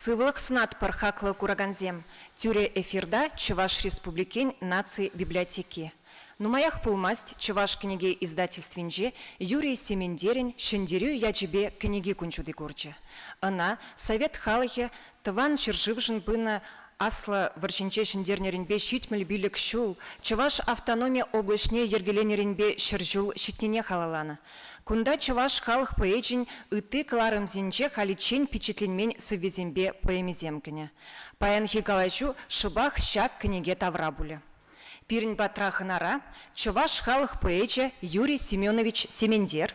Сывлӑх сунатпӑр, хаклӑ куракансем! Тӳрӗ эфирта Чӑваш Республикин наци библиотеки. Нумаях пулмасть Чӑваш кӗнеке издательствинче Юрий Сементерӗн Ҫӗнтерӳ ячӗпе кӗнеки кун ҫути курчӗ. Ӑна совет халӑхӗ Тӑван ҫӗршывшӑн пынӑ Аслӑ вӑрҫинче ҫӗнтернӗренпе 75 ҫул, Чӑваш автономи облаҫне йӗркеленӗренпе 100 ҫул ҫитнине халалланӑ. Кунта чӑваш халӑх поэчӗн ытти кӑларӑмсенче халиччен пичетленмен сӑввисемпе поэмисем кӗнӗ. Паянхи калаҫу шӑпах ҫак кӗнеке тавра пулӗ. Пирӗн патра хӑнара чӑваш халӑх поэчӗ Юрий Семенович Сементер,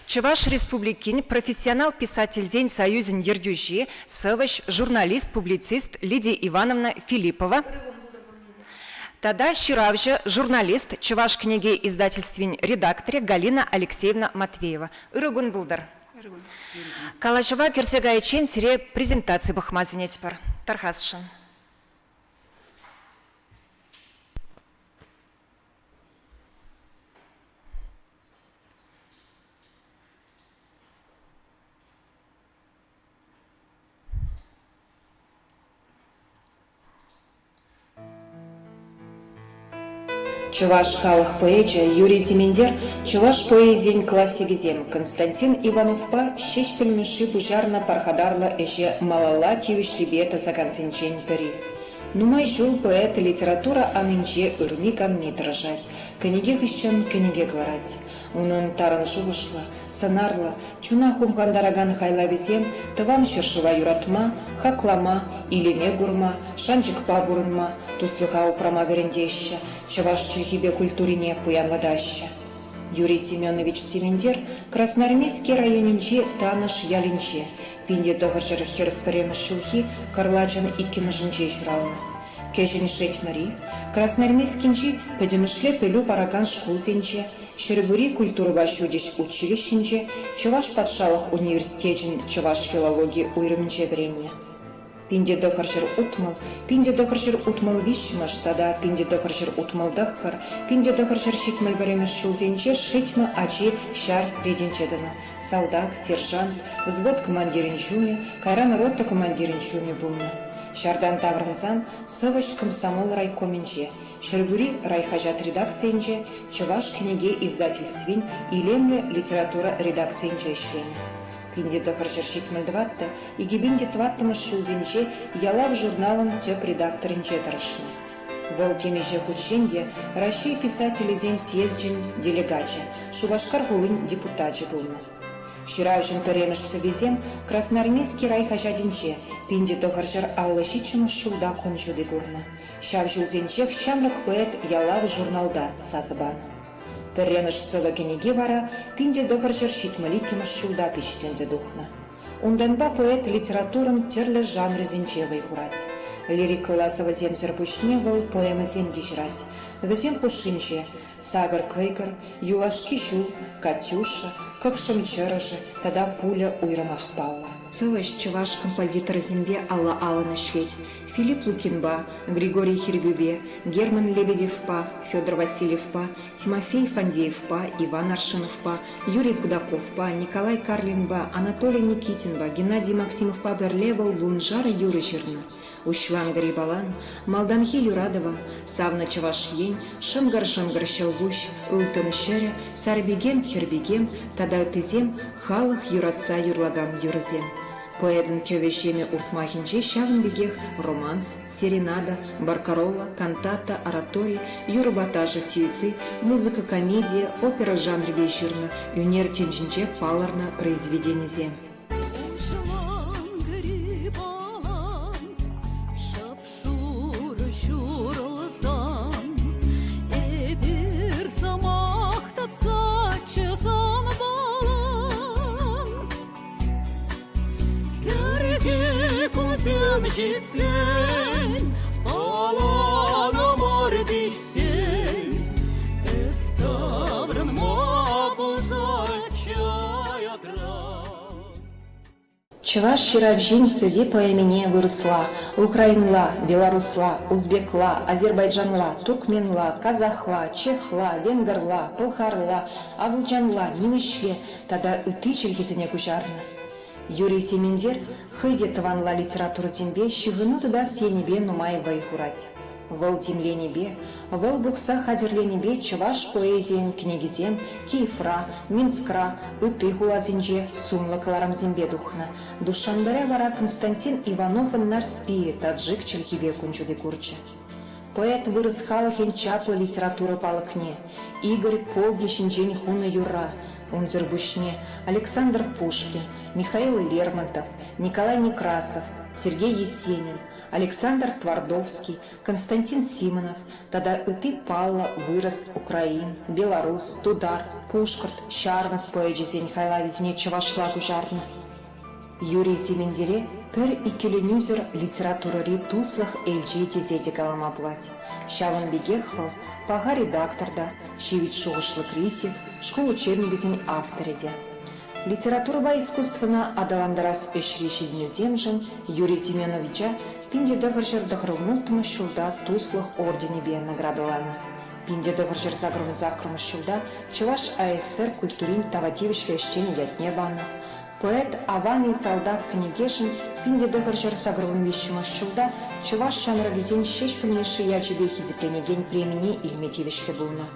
Чӑваш Республикин профессионал писательсен союзӗн ертӳҫи, сӑвӑҫ, журналист, публицист Лидия Ивановна Филиппова, Тата ҫыравҫӑ, журналист, Чӑваш кӗнеке издательствин редакторӗ Галина Алексеевна Матвеева. Ырӑ кун пултӑр. Калаҫӑва кӗрсе кайиччен сире презентаци пӑхма сӗнетпӗр. Тархасшӑн. Чӑваш халӑх поэчӗ Юрий Сементер чӑваш поэзийӗн классикӗсем Константин Ивановпа Ҫеҫпӗл Мишши пуҫарнӑ пархатарлӑ ӗҫе малалла тивӗҫлипе тӑсакансенчен пӗри. Нумай ҫул поэт литература анинче ырми-канми тӑрӑшать, кӗнеке хыҫҫӑн кӗнеке кӑларать. Унӑн тарӑн шухӑшлӑ, сӑнарлӑ, чуна хумхантаракан хайлавӗсем Тӑван ҫӗршыва юратма, хаклама, илеме курма, шанчӑкпа пурӑнма, туслӑха упрама вӗрентеҫҫӗ, чӑваш чӗлхипе культурине пуянлатаҫҫӗ. Юрий Семенович Сементер Красноармейски районӗнчи Танӑш ялӗнче 1941 ҫулхи кӑрлачӑн иккӗмӗшӗнче ҫуралнӑ. Кӗҫӗн Шетмӗри, Красноармейскинчи пӗтӗмӗшле пӗлӳ паракан шкулсенче, Ҫӗрпӳри культурӑпа ҫутӗҫ училищинче, Чӑваш патшалӑх университечӗн чӑваш филологи уйрӑмӗнче вӗреннӗ. 1960, 1963 тата 1969, 1971 ҫулсенче Шетмӗ ачи ҫар ретӗнче тӑнӑ, салтак, сержант, взвод командирӗн ҫумӗ, кайран рота командирӗн ҫумӗ пулнӑ. Ҫартан таврӑнсан сӑвӑҫ комсомол райкомӗнче, Ҫӗрпӳри райхаҫат редакцийӗнче, Чӑваш кӗнеке издательствин илемлӗ литература редакцийӗнче ӗҫленӗ. 1974 2004 ҫулсенче Ялав журналӑн тӗп редакторӗнче тӑрӑшнӑ. Вӑл темиҫе хутчен те Раҫҫей писателӗсен съезчӗн делегачӗ, Шупашкар хулин депутачӗ пулнӑ. Ҫыравҫӑн пӗрремӗш сӑввисем Красноармейски райхаҫатӗнче 1957 ҫулта кун ҫути курнӑ. Ҫав ҫулсенчех ҫамрӑк поэт Ялав журналта сасӑ панӑ. Пӗрремӗш сӑвӑ кӗнеки вара 1972 ҫулта пичетленсе тухнӑ. Унтанпа поэт литературӑн тӗрлӗ жанрӗсенче вӑй хурать. Лирикӑлла сӑвӑсемсӗр пуҫне вӑл поэмӑсем те ҫырать. Вӗсем хушшинче Сакӑр кӑйкӑр, Юлашки ҫул, Катюша, Кӑкшӑм чӑрӑшӗ тата Пуля уйрӑмах паллӑ. Сӑвӑҫ чӑваш композиторӗсемпе алла-алӑн ӗҫлет. Филипп Лукинпа, Григорий Хирбюпе, Герман Лебедевпа, Федор Васильевпа, Тимофей Фандеевпа, Иван Аршиновпа, Юрий Кудаковпа, Николай Карлинпа, Анатолий Никитинпа, Геннадий Максимовпа пӗрле вӑл вуншар юрӑ ҫырнӑ. Уҫланкӑри палан, малтанхи юратӑвӑм, савнӑ Чӑваш Ен, шӑнкӑр-шӑнкӑр ҫӑлкуҫ, ылтӑн ҫӗрӗ, сарпикем, хӗрпикем тата ыттисем халӑх юратса юрлакан юрӑсем. Поэтӑн кӗвӗ-ҫемӗ уртмахӗнче ҫавӑн пекех романс, серенада, баркарола, кантата, оратори, юрӑпа ташӑ сюиты, музыка комедийӗ, опера жанрӗпе ҫырнӑ ӳнер тӗнчинче палӑрнӑ произведенисем. Шурӑ ҫурӑлсан эпир сӑмах татсаччӗ санпалан. Кӗрхи кунсем ҫитсен, паланӑмӑр пиҫсен, эс таврӑнма пулсаччӗ аякран. Чӑваш ҫыравҫин сӑвви-поэмине вырӑсла, украинла, белорусла, узбекла, азербайджанла, туркменла, казахла, чехла, венгрла, пӑлхарла, акӑлчанла, нимӗҫле тата ытти чӗлхесене куҫарнӑ. Юрий Сементер хӑй те тӑванла литературӑсемпе ҫыхӑну тытас енӗпе нумай вӑй хурать. Вӑл тимленипе, вӑл пухса хатӗрленипе чӑваш поэзийӗн кӗнекисем Киевра, Минскра, ытти хуласенче сумлӑ кӑларӑмсемпе тухнӑ. Душанбере вара Константин Ивановӑн Нарспийӗ таджик чӗлхипе кун ҫути курчӗ. Поэт вырӑс халӑхӗн чаплӑ литература палӑкне, Игорь полкӗ ҫинчен хунӑ юрра, унсӑр пуҫне Александр Пушкин, Михаил Лермонтов, Николай Некрасов, Сергей Есенин, Александр Твардовский, Константин Симонов тата ытти паллӑ вырӑс, украин, белорус, тутар, пушкӑрт, ҫармӑс поэчӗсен хайлавӗсене чӑвашла куҫарнӑ. Юрий Сементере пӗр иккӗленӳсӗр литературӑри туслӑх элчи тесе те калама пулать. Ҫавӑн пекех вӑл паха редактор та, ҫивӗч шухӑшлӑ критик, шкул учебникӗсен авторӗ те. Литературӑпа искусствӑна аталантарас ӗҫри ҫитӗнӳсемшӗн Юрий Семеновича 1996 ҫулта Туслӑх орденӗпе наградӑланӑ. 1988 ҫулта Чӑваш АССР культурин тава тивӗҫлӗ ӗҫченӗ ятне панӑ. Поэт Аван-и салтак кӗнекешӗн 1983 ҫулта Чӑваш ҫамрӑкӗсен Ҫеҫпӗл Мишши ячӗпе хисепленекен премине илме тивӗҫлӗ пулнӑ.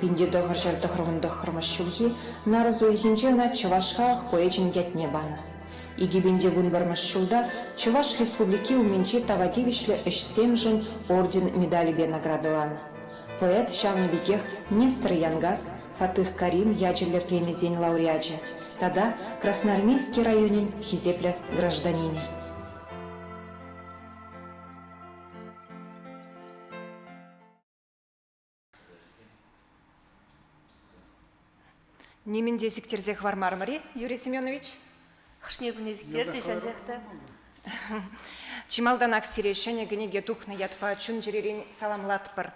1999 ҫулхи нарӑс уйӑхӗнче ӑна Чӑваш халӑх поэчӗн ятне панӑ. 2011 ҫулта Чӑваш Республики умӗнчи тава тивӗҫлӗ ӗҫсемшӗн орден медалӗпе наградӑланӑ. Поэт ҫавӑн пекех Нестер Янкас, Фатых Карим ячӗллӗ премисен лауреачӗ тата Красноармейски районӗн хисеплӗ гражданинӗ. Нимӗн те сиктерсе хӑвармарӑмӑр-и, Юрий Семенович? Хӑшне куне сиктерчӗҫ, анчах та. Чи малтанах сире ҫӗнӗ кӗнеке тухнӑ ятпа чун-чӗререн саламлатпӑр.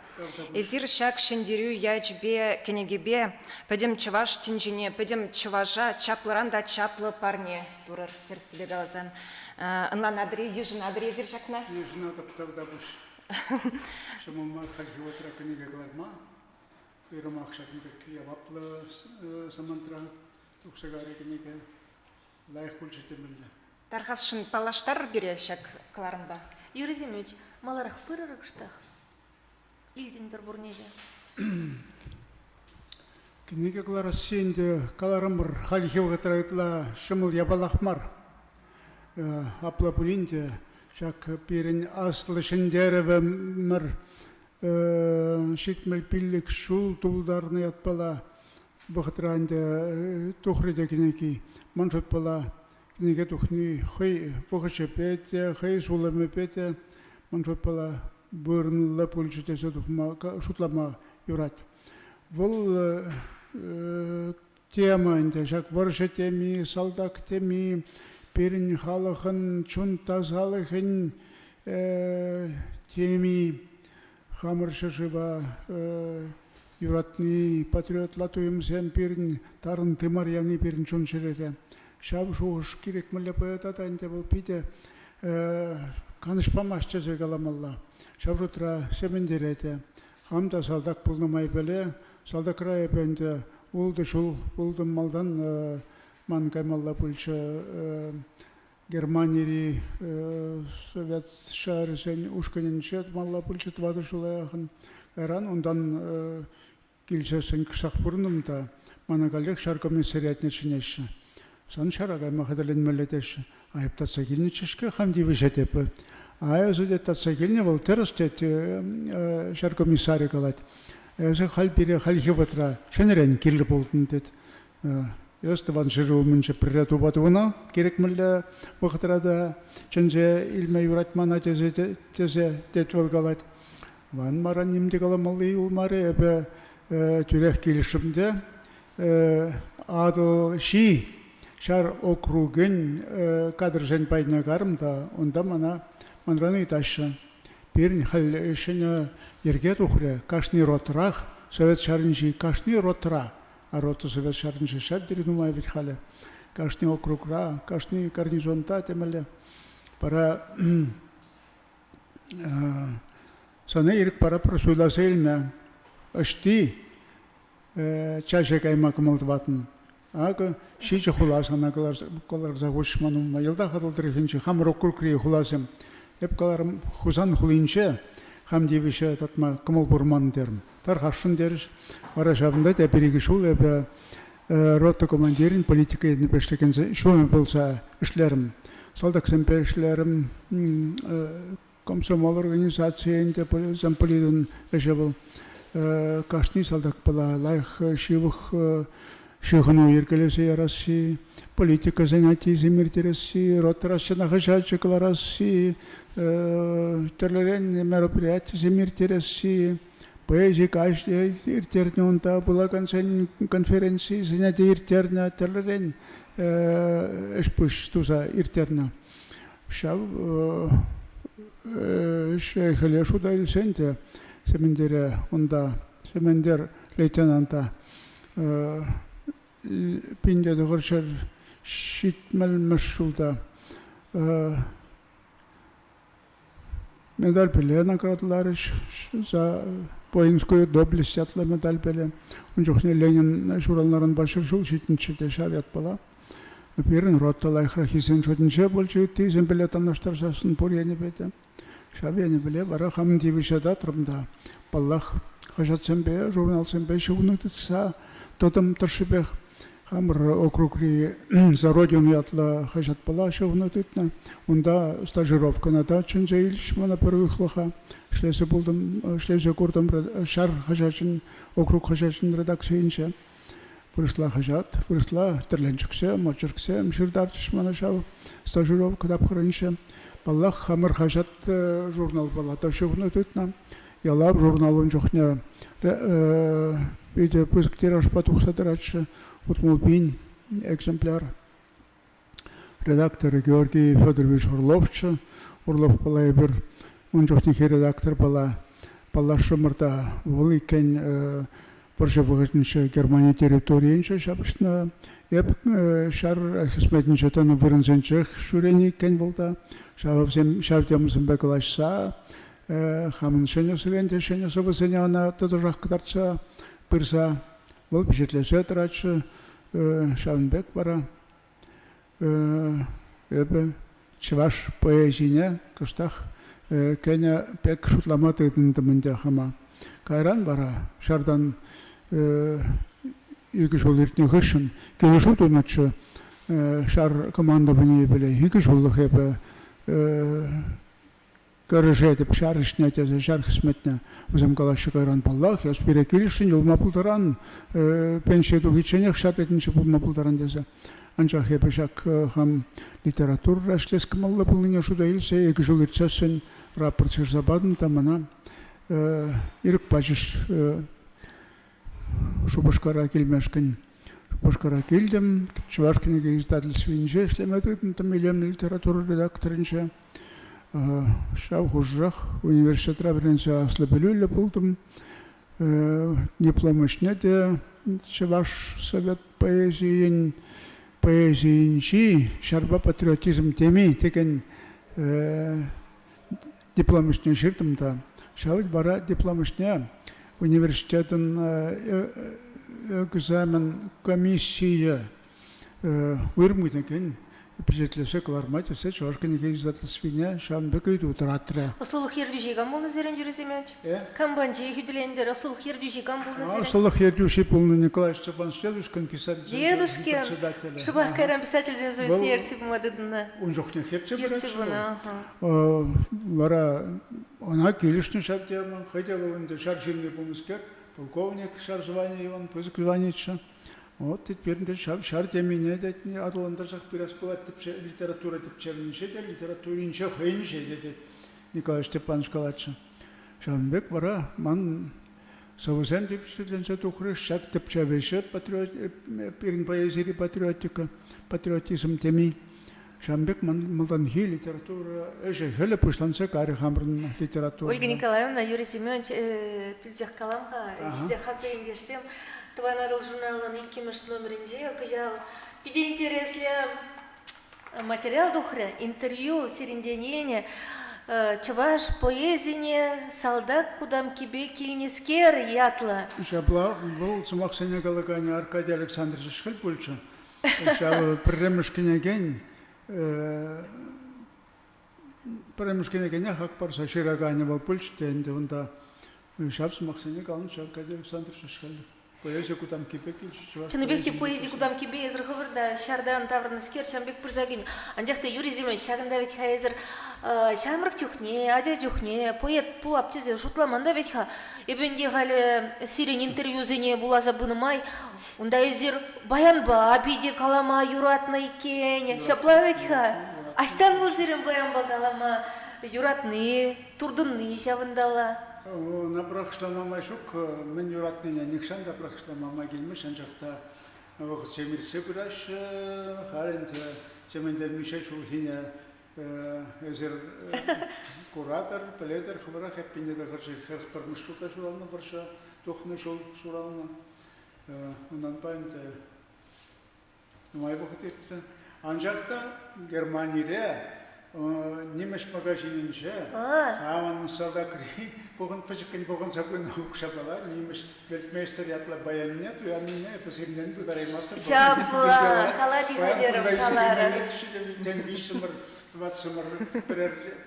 Эсир ҫак ҫӗнтерӳ ячӗпе кӗнекепе пӗтӗм чӑваш тӗнчине, пӗтӗм чӑваша чаплӑран та чаплӑ парне турӑр, тӗрӗссипе каласан. Ӑнланатӑр-и, йышӑнатӑр-и эсир ҫакна? Йышӑнатӑп, тавтапуҫ. Ҫӑмӑл мар хальхи вӑхӑтра кӗнеке кӑларма. Уйрӑмах ҫакӑн пек яваплӑ самантра тухса кайрӗ кӗнеке. Лайӑх пулчӗ темелле. Тархасшӑн паллаштарӑр пире ҫак кӑларӑмпа. Юрий Семенович, маларах пырӑр кӑштах. Илтӗнтӗр пурне те. Кӗнеке кӑларасси ӗнтӗ каларӑмӑр хальхи вӑхӑтра ытла ҫӑмӑл япалах мар. Апла пулин те ҫак пирӗн аслӑ ҫӗнтерӗвӗмӗр 75 ҫул тултарнӑ ятпала вӑхӑтра ӗнтӗ тухрӗ те кӗнеки. Ман шутпала кӗнеке тухни хӑй вӑхӑчӗпе те, хӑй сулӑмӗпе те ман шутпала вырӑнлӑ пулчӗ тесе тухма шутлама юрать. Вӑл тема ӗнтӗ ҫак вӑрҫӑ теми, салтак теми, пирӗн халӑхӑн чун тасалӑхӗн теми, хамӑр ҫӗршыва юратни, патриотла туйӑмсем пирӗн тарӑн тымар яни пирӗн чун-чӗрере. Ҫав шухӑш кирек мӗнле поэта та ӗнтӗ вӑл питӗ канӑҫ памасть тесе каламалла. Ҫав шутра Сементере те. Хам та салтак пулнӑ май пӗле, салтакра эпӗ ӗнтӗ ултӑ ҫул пултӑм малтан ман каймалла пулчӗ Германири Совет ҫарӗсен ушкӑнӗнче тӑмалла пулчӗ тӑватӑ ҫула яхӑн. Кайран унтан килсессӗн кӑштах пурӑнтӑм та мана каллех ҫар комиссариатне чӗнеҫҫӗ. Сан ҫара кайма хатӗрленмелле теҫҫӗ. Айӑп татса килнӗччӗ-ҫке хам тивӗҫе теп. А эсӗ тет татса килнӗ вӑл тӗрӗс тет ҫар комиссарӗ калать. Эсӗ халь пире хальхи вӑхӑтра ҫӗнӗрен кирлӗ пултӑн тет. Эс тӑван ҫӗршыв умӗнче пӗрре тупа тунӑ, кирек мӗнле вӑхӑтра та чӗнсе илме юрать мана тесе, тесе тет вӑл калать. Ман мара ним те каламалли юлмарӗ. Эпӗ тӳрех килӗшрӗм те Атӑл ҫи ҫар округӗн кадрсен пайне карӑм та унта мана манран ыйтаҫҫӗ. Пирӗн халь ҫӗнӗ йӗрке тухрӗ. Кашни ротӑрах, Совет ҫарӗнчи кашни ротӑра, а рота Совет ҫарӗнче ҫав тери нумай вӗт халӗ. Кашни округра, кашни гарнизонта темелле. Вара сана ирӗк паратпӑр суйласа илме. Ӑҫти чаҫе кайма кӑмӑл тӑватӑн? Акӑ ҫичӗ хула сана кӑларса хучӗҫ ман умма. Йӑлтах Атӑл тӑрӑхӗнчи хамӑр округри хуласем. Эп каларӑм, Хусан хулинче хам тивӗҫе татма кӑмӑл пур ман терӗм. Тархасшӑн терӗҫ. Вара ҫавӑнта та пӗр-икӗ ҫул эпӗ рота командирӗн политика енӗпе ӗҫлекенсен ҫумӗ пулса ӗҫлерӗм. Салтаксемпе ӗҫлерӗм, комсомол организацийӗн те замполитӑн ӗҫӗ вӑл. Кашни салтакпала лайӑх ҫывӑх ҫыхӑну йӗркелесе ярасси, политика занятийӗсем ирттересси, ротӑра стена хаҫачӗ кӑларасси, тӗрлӗрен мероприятисем ирттересси, поэзи каҫне ирттернӗ унта, вулакансен конференцийӗсене те ирттернӗ, тӗрлӗрен ӗҫ-пуҫ туса ирттернӗ. Ҫав ӗҫе-хӗле шута илсен те Сементере унта Сементер лейтенанта 1970-мӗш ҫулта медальпеле наградӑларӗҫ за воинскую доблесть ятлӑ медальпеле. Ун чухне Ленин ҫуралнӑранпа 100 ҫул ҫитнӗччӗ те ҫав ятпала. Пирӗн рота лайӑхраххисен шутӗнче пулчӗ, ыттисемпеле танлаштарсассӑн пур енӗпе те. Ҫав енӗпеле вара хамӑн тивӗҫе татрӑм та, паллах, хаҫатсемпе, журналсемпе ҫыхӑну тытса тӑтӑм тӑршшӗпех. Хамӑр округри «За Родину» ятлӑ хаҫатпала ҫыхӑну тытнӑ. Унта стажировкӑна та чӗнсе илчӗҫ мана пӗр уйӑхлӑха. Ӗҫлесе пултӑм, ӗҫлесе куртӑм ҫар хаҫачӗн, округ хаҫачӗн редакцийӗнче. Вырӑсла хаҫат, вырӑсла тӗрленчӗксем, очерксем ҫыртарчӗҫ мана ҫав стажировка тапхӑрӗнче. Паллах, хамӑр хаҫат журналпала та ҫыхӑну тытнӑ. Ялав журнал ун чухне питӗ пысӑк тиражпа тухса тӑратчӗ, 60 000 экземпляр. Редакторӗ Георгий Федорович Орловччӗ. Орловпала эпир ун чухнехи редакторпала паллашрӑмӑр та вӑл иккен вӑрҫӑ вӑхӑтӗнче Германи территорийӗнче ҫапӑҫнӑ. Эп ҫар хӗсметӗнче тӑнӑ вырӑнсенчех ҫӳренӗ иккен вӑл та. Ҫавсем ҫав темӑсемпе калаҫса хамӑн ҫӗнӗ сӗвен те ҫӗнӗ сӑвӑсене ӑна тӑтӑшах кӑтартса пырса вӑл пичетлесе тӑратчӗ. Ҫавӑн пек вара эпӗ чӑваш поэзине кӑштах кӗнӗ пек шутлама тытӑнтӑм ӗнтӗ хама. Кайран вара ҫартан икӗ ҫул иртнӗ хыҫҫӑн килӗшӳ тунӑччӗ ҫар командованийӗпеле. Икӗ ҫуллӑх эпӗ Кӗрешетӗп ҫар ӗҫне тесе ҫар хӗсметне. Вӗсем калаҫҫӗ кайран, паллах, эс пире килӗшрӗн, юлма пултаран, пенсие тухичченех ҫар ретӗнче пулма пултаран тесе. Анчах эпӗ ҫак хам литературӑра ӗҫлес кӑмӑллӑ пулнине шута илсе икӗ ҫул иртсессӗн рапорт ҫырса патӑм та мана ирӗк пачӗҫ Шупашкара килмешкӗн. Шупашкара килтӗм, Чӑваш кӗнеке издательствинче ӗҫлеме тытӑнтӑм илемлӗ литература редакторӗнче. Ҫав хушӑрах университетра вӗренсе аслӑ пӗлӳллӗ пултӑм. Диплом ӗҫне те чӑваш совет поэзийӗн поэзийӗнчи ҫарпа патриотизм теми текен диплом ӗҫне ҫыртӑм та. Ҫав вара диплом ӗҫне университетӑн экзамен комиссийӗ уйрӑм кӗнекен пичетлесе кӑларма тесе Чӑваш кӗнеке издательствине ҫавӑн пек ыйту тӑратрӗ. Ӑслӑлӑх ертӳҫи кам пулнӑ сирӗн, Юрий Семенович? Кампанчи хӳтӗлентӗр, ӑслӑлӑх ертӳҫи кам пулнӑ сирӗн? Ӑслӑлӑх ертӳҫи пулнӑ Николай Степанович Дедушкин писательсен Дедушкин! Шӑпах кайран писательсен союзне ертсе пыма тытӑннӑ. Ун чухнех ертсе Ертсе пынӑ, Вара ӑна килӗшнӗ ҫав тема. Хӑй те вӑл ӗнтӗ ҫар ҫынни пулнӑскер, полковник ҫар званийӗ он, пысӑк званиччӗ. Вот тет пирӗн те ҫав ҫар темине тет аталантарсах пырас пулать тӗпче литература тӗпчевӗнче те, литературинче хӑйӗнче те тет Николай Степанович калатчӗ. Ҫавӑн пек вара ман сӑвӑсем те пичетленсе тухрӗҫ. Ҫак тӗпчев ӗҫӗ патриот, пирӗн поэзири патриотика, патриотизм теми. Ҫавӑн пек малтанхи литература ӗҫӗ-хӗлӗ пуҫланса карӗ хамӑрӑн литература. Ольга Николаевна, Юрий Семенович, пӳлсех калам-ха, хисеп хаклӑ ентешсем, Тӑван Атӑл журналӑн иккӗмӗш номерӗнче кӑҫал. Питӗ интереслӗ материал тухрӗ, интервью сирӗнтен илнӗ. Чӑваш поэзине салтак кутамккипе килнӗскер ятлӑ. Ҫапла, вӑл сӑмахсене калаканӗ Аркадий Александрович Шӗл пулчӗ. Ҫав пӗрремӗш кӗнекен пӗрремӗш кӗнекене хак парса ҫыраканӗ вӑл пулчӗ те ӗнтӗ унта ҫав сӑмахсене каланӑччӗ Аркадий Александрович Шӗл. Поэзи кутамккипе килчӗ чӑваш Чӑннипех те поэзи кутамккипе эсӗр хӑвӑр та ҫартан таврӑннӑскер ҫавӑн пек пырса кӗнӗ. Анчах та Юрий Семенович, ҫакӑнта вӗт-ха эсӗр ҫамрӑк чухне, ача чухне поэт пулап тесе шутламан та вӗт-ха. Эпӗ ӗнтӗ халӗ сирӗн интервьюсене вуласа пынӑ май унта эсир баянпа питӗ калама юратнӑ иккен. Ҫапла вӗт-ха? Аҫтан вӑл сирӗн баянпа калама юратни, туртӑнни ҫавӑнталла? Ӑна пӑрахӑҫлама май ҫук. Мӗн юратнине нихҫан та пӑрахӑҫлама май килмест, анчах та вӑхӑтсем иртсе пыраҫҫӗ. Халь ӗнтӗ темӗнте миҫе ҫулхине эсир куратӑр, пӗлетӗр хӑвӑрах эппин те 41-мӗш ҫулта ҫуралнӑ вӑрҫӑ тухнӑ ҫул ҫуралнӑ. Унтанпа ӗнтӗ Нумай вӑхӑт иртрӗ. Анчах та Германире нимӗҫ магазинӗнче хамӑн салтакри пухӑн пӗчӗккӗн пухӑнса пынӑ укҫапала нимӗҫ Weltmeister ятлӑ баянне туяннине эпӗ сирӗнтен пытараймастӑп. Ҫапла, калать-и-ха терӗм, каларӑр. Тен, виҫсӗмӗр, тӑватсӑмӑр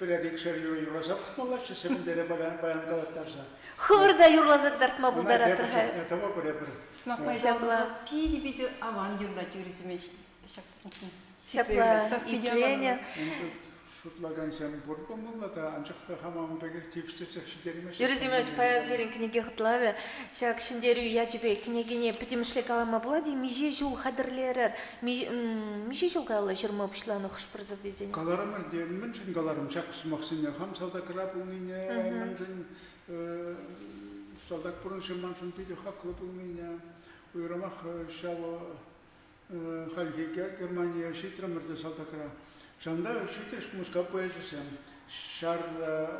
пӗрер икшер юрӑ юрласа пӑхмаллаччӗ сӗмӗнтере баян калаттарса. Хӑвӑр та юрласа кӑтартма пултаратӑр-ха. Тӑвӑпӑр эпир. Сӑмах май Ҫапла. Питӗ-питӗ аван юрлать юрӑсене ҫак Ҫапла итленӗ. Шутлакансем пур пулмалла та, анчах та хама ун пекех тивӗҫтерсех ҫитермеҫҫӗ. Юрий Семенович, паян сирӗн кӗнеке хӑтлавӗ ҫак ҫӗнтерӳ ячӗпе кӗнекене пӗтӗмӗшле калама пулать-и? Миҫе ҫул хатӗрлерӗр? Миҫе ҫул каялла ҫырма пуҫланӑ хӑш-пӗр сӑввисене? Каларӑмӑр те, мӗншӗн каларӑм ҫак сӑмахсене? Хам салтакра пулнине, мӗншӗн Салтак пурнӑҫӗ маншӑн питӗ хаклӑ пулнине, уйрӑмах ҫав хальхи Германие ҫитрӗмӗр те салтакра. Ҫавӑнта ҫитрӗҫ Мускав поэчӗсем. Ҫар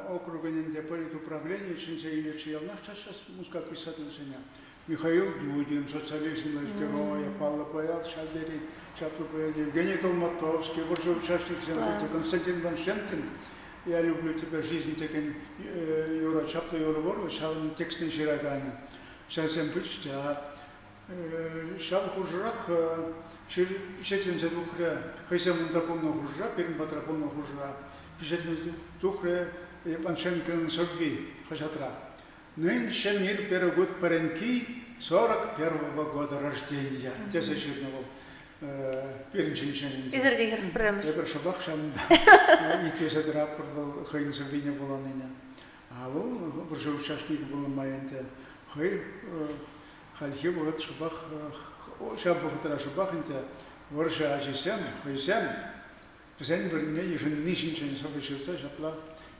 округӗн ӗнтӗ политуправлени чӗнсе илетчӗ яланах час-час Мускав писательсене. Михаил Дудин, социализм геройӗ, паллӑ поэт, ҫав тери чаплӑ поэт, Евгений Долматовский, вӑрҫӑ участникӗсем пурте, Константин Ваншенкин, Я люблю тебя, жизнь текен юрӑ, чаплӑ юрӑ пур, ҫавӑн текстне ҫыраканӗ. Ҫавсем пычӗҫ те, ҫав хушӑрах пичетленсе тухрӗ, хӑйсем унта пулнӑ хушӑра, пирӗн патра пулнӑ хушӑра пичетленсе тухрӗ Иваншенкин сӑвви хаҫатра. Нынче мир перегут пӗренки 41-го года рождения, тесе ҫырнӑ вӑл пирӗн ҫинчен ӗнтӗ. Эсир те пӗрремӗш. Эпир шӑпах ҫавӑнта итлесе тӑратпӑр вӑл хӑйӗн сӑввине вуланине. А вӑл вӑрҫӑ участникӗ пулнӑ май ӗнтӗ хӑй хальхи вӑхӑт шӑпах ҫав вӑхӑтра шӑпах ӗнтӗ вӑрҫӑ ачисем хӑйсем Вӗсен вырӑнне йышӑнни ҫинчен сӑвӑ ҫырса ҫапла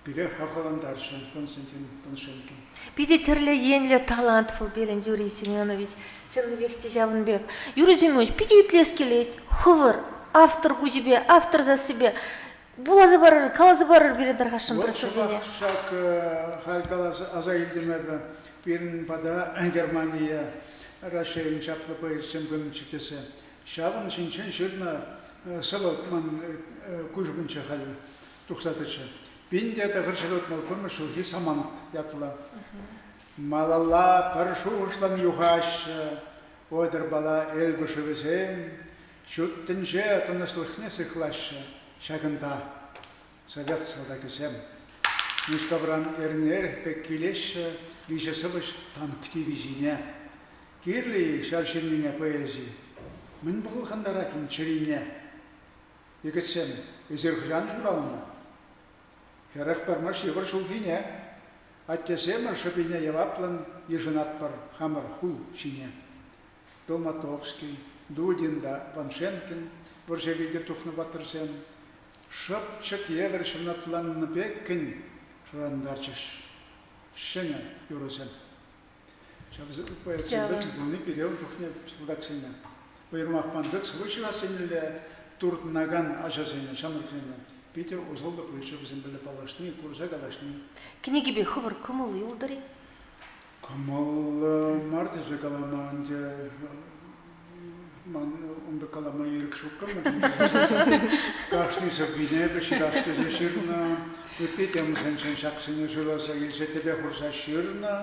пире хавхалантарчӗ Константин Паншенкин. Питӗ тӗрлӗ енлӗ талант вӑл пирӗн Юрий Семенович. Чӑннипех те ҫавӑн пек. Юрий Семенович, питӗ итлес килет. Хӑвӑр автор куҫӗпе, автор сассипе вуласа парӑр, каласа парӑр пире тархасшӑн пӗр сӑввине. Ҫак халь каласа аса илтӗм эпӗ. Пирӗн пата Германие Раҫҫейӗн чаплӑ поэтсем пынӑччӗ тесе. Ҫавӑн ҫинчен ҫырнӑ сӑвӑ ман куҫ умӗнче халь тухса тӑчӗ. 1961 ҫулхи самант ятлӑ. Малалла пӗр шухӑшлӑн юхаҫҫӗ Одерпала Эльба шывӗсем, ҫут тӗнче тӑнӑҫлӑхне сыхлаҫҫӗ ҫакӑнта совет салтакӗсем. Мускавран эрнерех пек килеҫҫӗ виҫӗ сӑвӑҫ танк дивизине. Кирлӗ-и ҫар ҫыннине поэзи? Мӗн пӑлхантарать ун чӗрине? Йӗкӗтсем, эсир хӑҫан ҫуралнӑ? 41-мӗш йывӑр ҫулхине аттесемӗр шӑпине яваплӑн йышӑнатпӑр хамӑр хул ҫине. Долматовский, Дудин та Ваншенкин вӑрҫӑ витӗр тухнӑ паттӑрсем шӑпчӑк евӗр ҫунатланнӑ пеккӗн шӑрантарчӗҫ ҫӗнӗ юрӑсем. Ҫав поэтсемпе тӗл пулни пире ун чухне салтаксене, уйрӑмах ман пек сӑвӑ ҫырас еннелле туртӑнакан ачасене, ҫамрӑксене питӗ усӑллӑ пулчӗ вӗсемпеле паллашни, курса калаҫни. Кӗнекепе хӑвӑр кӑмӑл юлтӑр-и? Кӑмӑллӑ мар тесе калама ӗнтӗ. Ман ун пек калама ирӗк ҫуккӑ. Кашни сӑввине эпӗ ҫырас тесе ҫырнӑ. Ытти темӑсенчен ҫаксене суйласа илсе тӗпе хурса ҫырнӑ.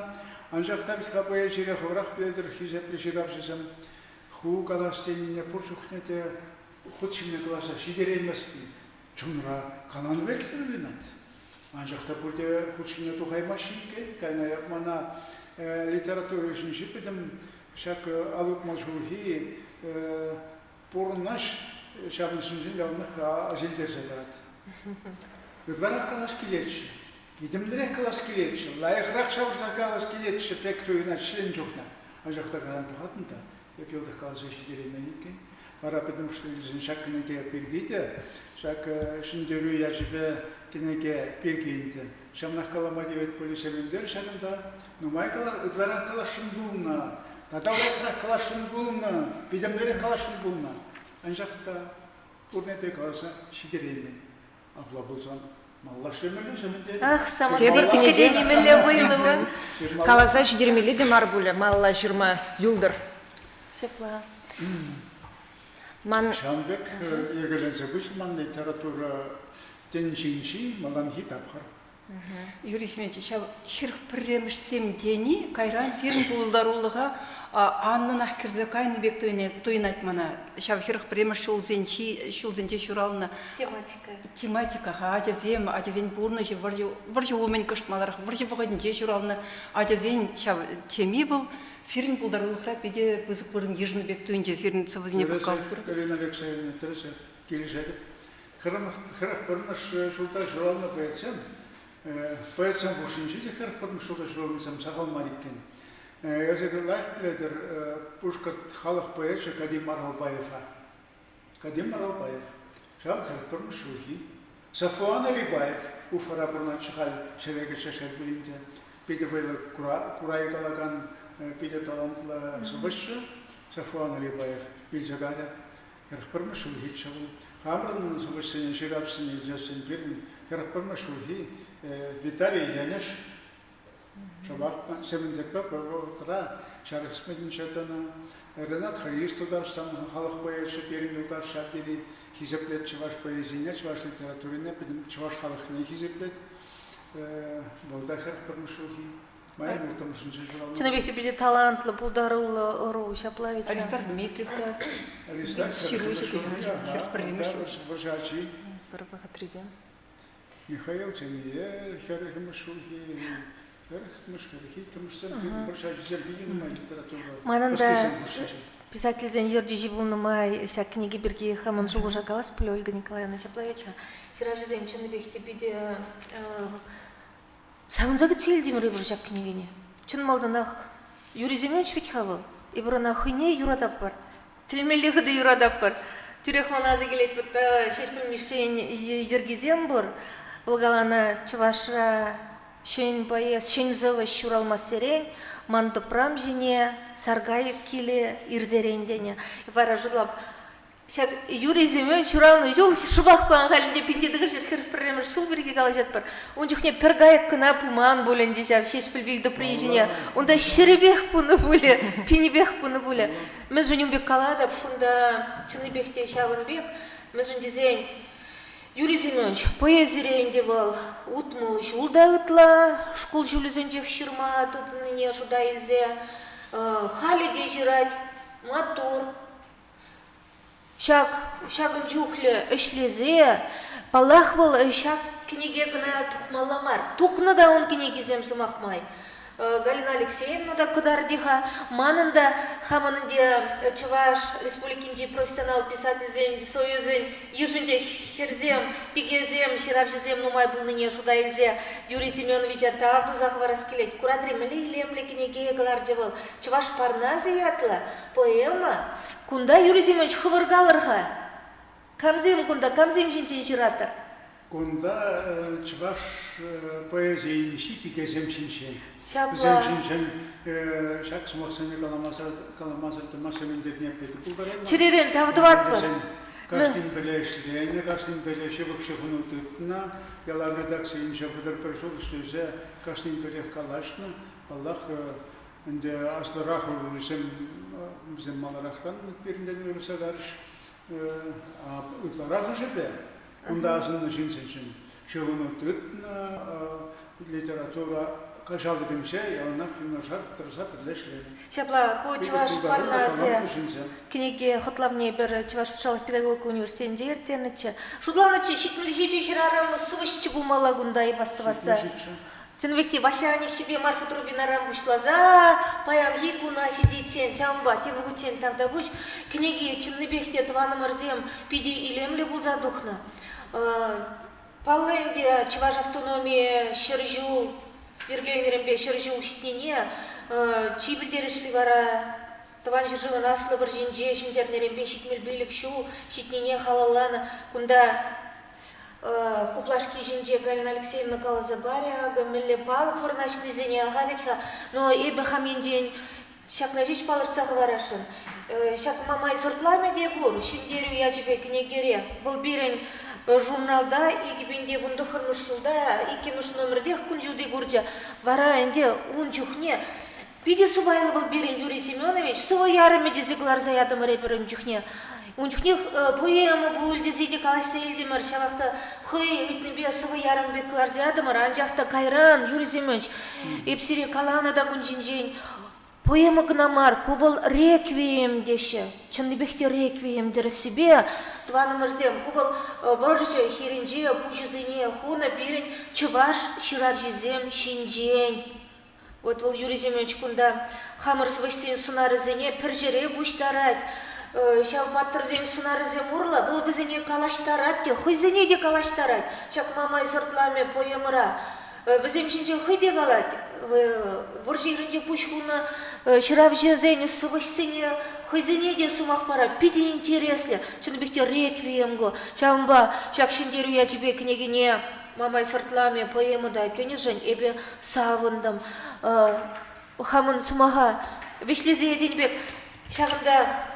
Анчах та вӗт-ха поэзире хӑвӑрах пӗлетӗр, хисеплӗ ҫыравҫӑсем. Ху калас тенине пур чухне те хут ҫине кӑларса ҫитерейместӗн. Чунра каланӑ пек туйӑнать. Анчах та пурте хут ҫине тухаймаҫҫӗ иккен. Кайна мана литература ӗҫӗнчи пӗтӗм ҫак 60 ҫулхи пурӑнӑҫ ҫавӑн ҫинчен яланах асилтерсе тӑрать. Ытларах калас килетчӗ, витӗмлӗрех калас килетчӗ, лайӑхрах ҫавӑрса калас килетчӗ пек туйӑнать ҫӗлен чухне. Анчах та калан пӑхатӑн та, эп йӑлтах каласа ҫитереймен иккен. Вара пӗтӗмӗшле илсен ҫак кӗнеке пирки те, ҫак ҫӗнтерӳ ячӗпе кӗнеке пирки ӗнтӗ. Ҫавнах калама тивет пулӗ Сементер ҫакӑнта. Нумай ытларах каласшӑн пулнӑ, тата лайӑхрах каласшӑн пулнӑ, витӗмлӗрех каласшӑн пулнӑ. Анчах та пурне те каласа ҫитереймен. Апла пулсан малалла ӗҫлемелле Сементер. Ах, самана кӗнеке нимелле вӑйлӑ вӑл. Каласа ҫитермелле те мар пулӗ, малалла ҫырма юлтӑр. Ҫапла. Ман Ҫавӑн пек йӗркеленсе пычӗ ман литература тӗнчинчи малтанхи тапхӑр. Юрий Семенович, ҫав хӗрӗх пӗрремӗшсем тени кайран сирӗн пултарулӑха анлӑнах кӗрсе кайнӑ пек туйӑнать мана. Ҫав хӗрӗх пӗрремӗш ҫулсенчи ҫулсенче ҫуралнӑ тематика. Тематика-ха, ачасем, ачасен пурнӑҫӗ, вӑрҫӑ, вӑрҫӑ умӗн кӑшт маларах, вӑрҫӑ вӑхӑтӗнче ҫуралнӑ ачасен ҫав теми вӑл сирӗн пултарулӑхра питӗ пысӑк вырӑн йышӑннӑ пек туйӑнчӗ сирӗн сӑвӑсене пӑхкалас пур. Галина Алексеевна, тӗрӗсех килӗшетӗп. Хӗрӗх пӗрмӗш ҫулта ҫуралнӑ поэтсем, поэтсем хушшинче те хӗрӗх пӗрмӗш ҫулта ҫуралнисем сахал мар иккен. Эсир лайӑх пӗлетӗр Пушкӑрт халӑх поэчӗ Кадим Аралбаева. Кадим Аралбаев. Ҫав хӗрӗх пӗрмӗш ҫулхи. Сафуан Алибаев Уфара пурӑнатчӗ халь, ҫӗре кӗчӗ шел пулин те. Питӗ вӑйлӑ курай калакан, питӗ талантлӑ сӑвӑҫчӗ Сафуан Алибаев вилсе кайрӗ. Хӗрӗх пӗрмӗш ҫулхиччӗ вӑл. Хамӑрӑн сӑвӑҫсене, ҫыравҫӑсене илсессӗн пирӗн хӗрӗх пӗрмӗш ҫулхи Виталий Енӗш шӑпах Сементерпе пӗр вӑхӑтра ҫар хӗсметӗнче тӑнӑ. Ренат Харис Тутарстан халӑх поэчӗ пирӗн юлташ ҫав тери хисеплет чӑваш поэзине, чӑваш литературине, пӗтӗм чӑваш халӑхне хисеплет. Вӑл та хӗрӗх пӗрмӗш ҫулхи. Чӑннипех те питӗ талантлӑ, пултаруллӑ ӑру ҫапла вӗт. Аристарх Дмитриев та ҫыруҫӑ пӗрремӗш вӑрҫӑ ачи. Пӗр вӑхӑтрисем. Михаил Сениел хӗрӗхмӗш ҫулхи, хӗрӗхмӗш, хӗрӗх иккӗмӗшсем вӑрҫӑ ачисем питӗ нумай литература Манӑн та писательсен ертӳҫи пулнӑ май ҫак кӗнеке пирки хамӑн шухӑша калас пулӗ, Ольга Николаевна, ҫапла вӗт-ха. Ҫыравҫӑсем чӑннипех те питӗ Савӑнса кӗтсе илтӗмӗр эпир ҫак кӗнекене. Чӑн малтанах Юрий Семенович вӗт-ха вӑл. Эпир ӑна хӑйне юрататпӑр. Тӗлӗнмелле хытӑ юрататпӑр. Тӳрех мана аса килет, вот Ҫеҫпӗл Мишшин йӗркисем пур. Вӑл каланӑ чӑвашра ҫӗн поэт, ҫӗн сӑвӑҫ ҫуралмассерен ман тӑпрам ҫине саркайӑк килӗ ирсерен тенӗ. Вара шутлап, Ҫак Юрий Семенович ҫуралнӑ ҫул шӑпах паян халь ӗнтӗ 1941 ҫул пирки калаҫатпӑр. Ун чухне пӗр кайӑк кӑна пыман пуль ӗнтӗ ҫав Ҫеҫпӗл вилтӑпри ҫине. Унта ҫӗрӗпех пынӑ пулӗ, пинӗпех пынӑ пулӗ. Мӗншӗн ун пек калатӑп, кунта чӑннипех те ҫавӑн пек. Мӗншӗн тесен Юрий Семенович поэзире ӗнтӗ вӑл 60 ҫул та ытла шкул ҫулӗсенчех ҫырма тытӑннине шута илсе халӗ те ҫырать, маттур. Ҫак ҫакӑн чухлӗ ӗҫлесе, паллах, вӑл ҫак кӗнеке кӑна тухмалла мар. Тухнӑ та ун кӗнекисем, сӑмах май. Галина Алексеевна та кӑтартӗ-ха. Манӑн та хамӑн ӗнтӗ Чӑваш Республикинчи профессионал писательсен союзӗн йышӗнче хӗрсем, пикесем, ҫыравҫӑсем нумай пулнине шута илсе Юрий Семеновича тав туса хӑварас килет. Куратри мӗнле илемлӗ кӗнеке кӑларчӗ вӑл. Чӑваш Парнасӗ ятлӑ поэма. Кунта, Юрий Семенович, хӑвӑр калӑр-ха. Камсем кунта, камсем ҫинчен ҫыратӑр? Кунта чӑваш поэзийӗнчи пикесем ҫинчен. Ҫапла. Вӗсем ҫинчен ҫак сӑмахсене каламасӑр, каламасӑр тӑма Сементерне питӗ пултарайман. Чӗререн тав тӑватпӑр. Кашнин пӗле ӗҫленӗ, кашнин пӗле ҫывӑх ҫыхӑну тытнӑ. Ялав редакцийӗнче 31 ҫул ӗҫлесе кашнин пӗрех калаҫнӑ. Паллах, ӗнтӗ аслӑрах ӑрурисем. Вӗсем маларахран пирӗнтен уйрӑлса карӗҫ. Ытларахӑшӗпе унта асӑннӑ ҫынсенчен ҫыхӑну тытнӑ, литература каҫалӑкӗнче яланах юнашар тӑрса пӗрле ӗҫленӗ. Ҫапла, ку Чӑваш Парнасӗ кӗнеке хӑтлавне пӗр Чӑваш патшалӑх педагогика университетӗнче ирттернӗччӗ. Шутланӑччӗ, 77 хӗрарӑм сӑвӑҫчӗ пулмалла кунта эп астӑвасса. Чӑннипех те Ваҫҫа Аниҫҫипе Марфа Трубинаран пуҫласа паянхи куна ҫитиччен, ҫавӑнпа тепӗр хутчен тавтапуҫ. Кӗнеки чӑннипех те тӑванӑмӑрсем питӗ илемлӗ пулса тухнӑ. Паллӑ ӗнтӗ, чӑваш автономийӗ 100 ҫул йӗркеленӗренпе 100 ҫул ҫитнине чи пӗлтерӗшли вара Тӑван ҫӗршывӑн Аслӑ вӑрҫинче ҫӗнтернӗренпе 75 ҫул ҫитнине халалланӑ. Кунта хуплашки ҫинче Галина Алексеевна каласа парӗ, акӑ мӗнле палӑк вырнаҫнисене аха вӗт-ха, но эпӗ хам енчен ҫакна ҫеҫ палӑртса хӑварасшӑн. Ҫак Мамай сортламӗ те пур Ҫӗнтерӳ ячӗпе кӗнекере. Вӑл пирӗн журналта 2019 ҫулта иккӗмӗш номертех кун ҫути курчӗ. Вара ӗнтӗ ун чухне питӗ сӑпайлӑ вӑл пирӗн Юрий Семенович, сӑвӑ ярӑмӗ тесе кӑларса ятӑмӑр эпир ун чухне. Ун чухнех поэма пуль тесе те калаҫса илтӗмӗр, ҫавах та хӑй ыйтнипе сӑвӑ ярӑм пек кӑларса ятӑмӑр, анчах та кайран, Юрий Семенович, эп сире каланӑ та кун ҫинчен, поэма кӑна мар, ку вӑл реквием теҫҫӗ. Чӑннипех те реквием тӗрӗссипе, тӑванӑмӑрсем, ку вӑл вӑрҫӑ хирӗнче пуҫӗсене хунӑ пирӗн чӑваш ҫыравҫисем ҫинчен. Вот вӑл Юрий Семенович кунта хамӑр сӑвӑҫсен сӑнарӗсене пӗр ҫӗре пуҫтарать. Ҫав паттӑрсен сӑнарӗсем урлӑ вӑл вӗсене калаҫтарать те, хӑйсене те калаҫтарать. Ҫак Мамай сӑртламӗ поэмӑра вӗсем ҫинчен хӑй те калать. Вӑрҫӑ хирӗнче пуҫ хунӑ ҫыравҫӑсен, сӑвӑҫсене хӑйсене те сӑмах парать. Питӗ интереслӗ. Чӑннипех те реквием ку. Ҫавӑнпа ҫак ҫӗнтерӳ ячӗпе кӗнекене Мамай сӑртламӗ поэма та кӗнӗшӗн эпӗ савӑнтӑм. Хамӑн сӑмаха вӗҫлесе тенӗ пек ҫакӑнта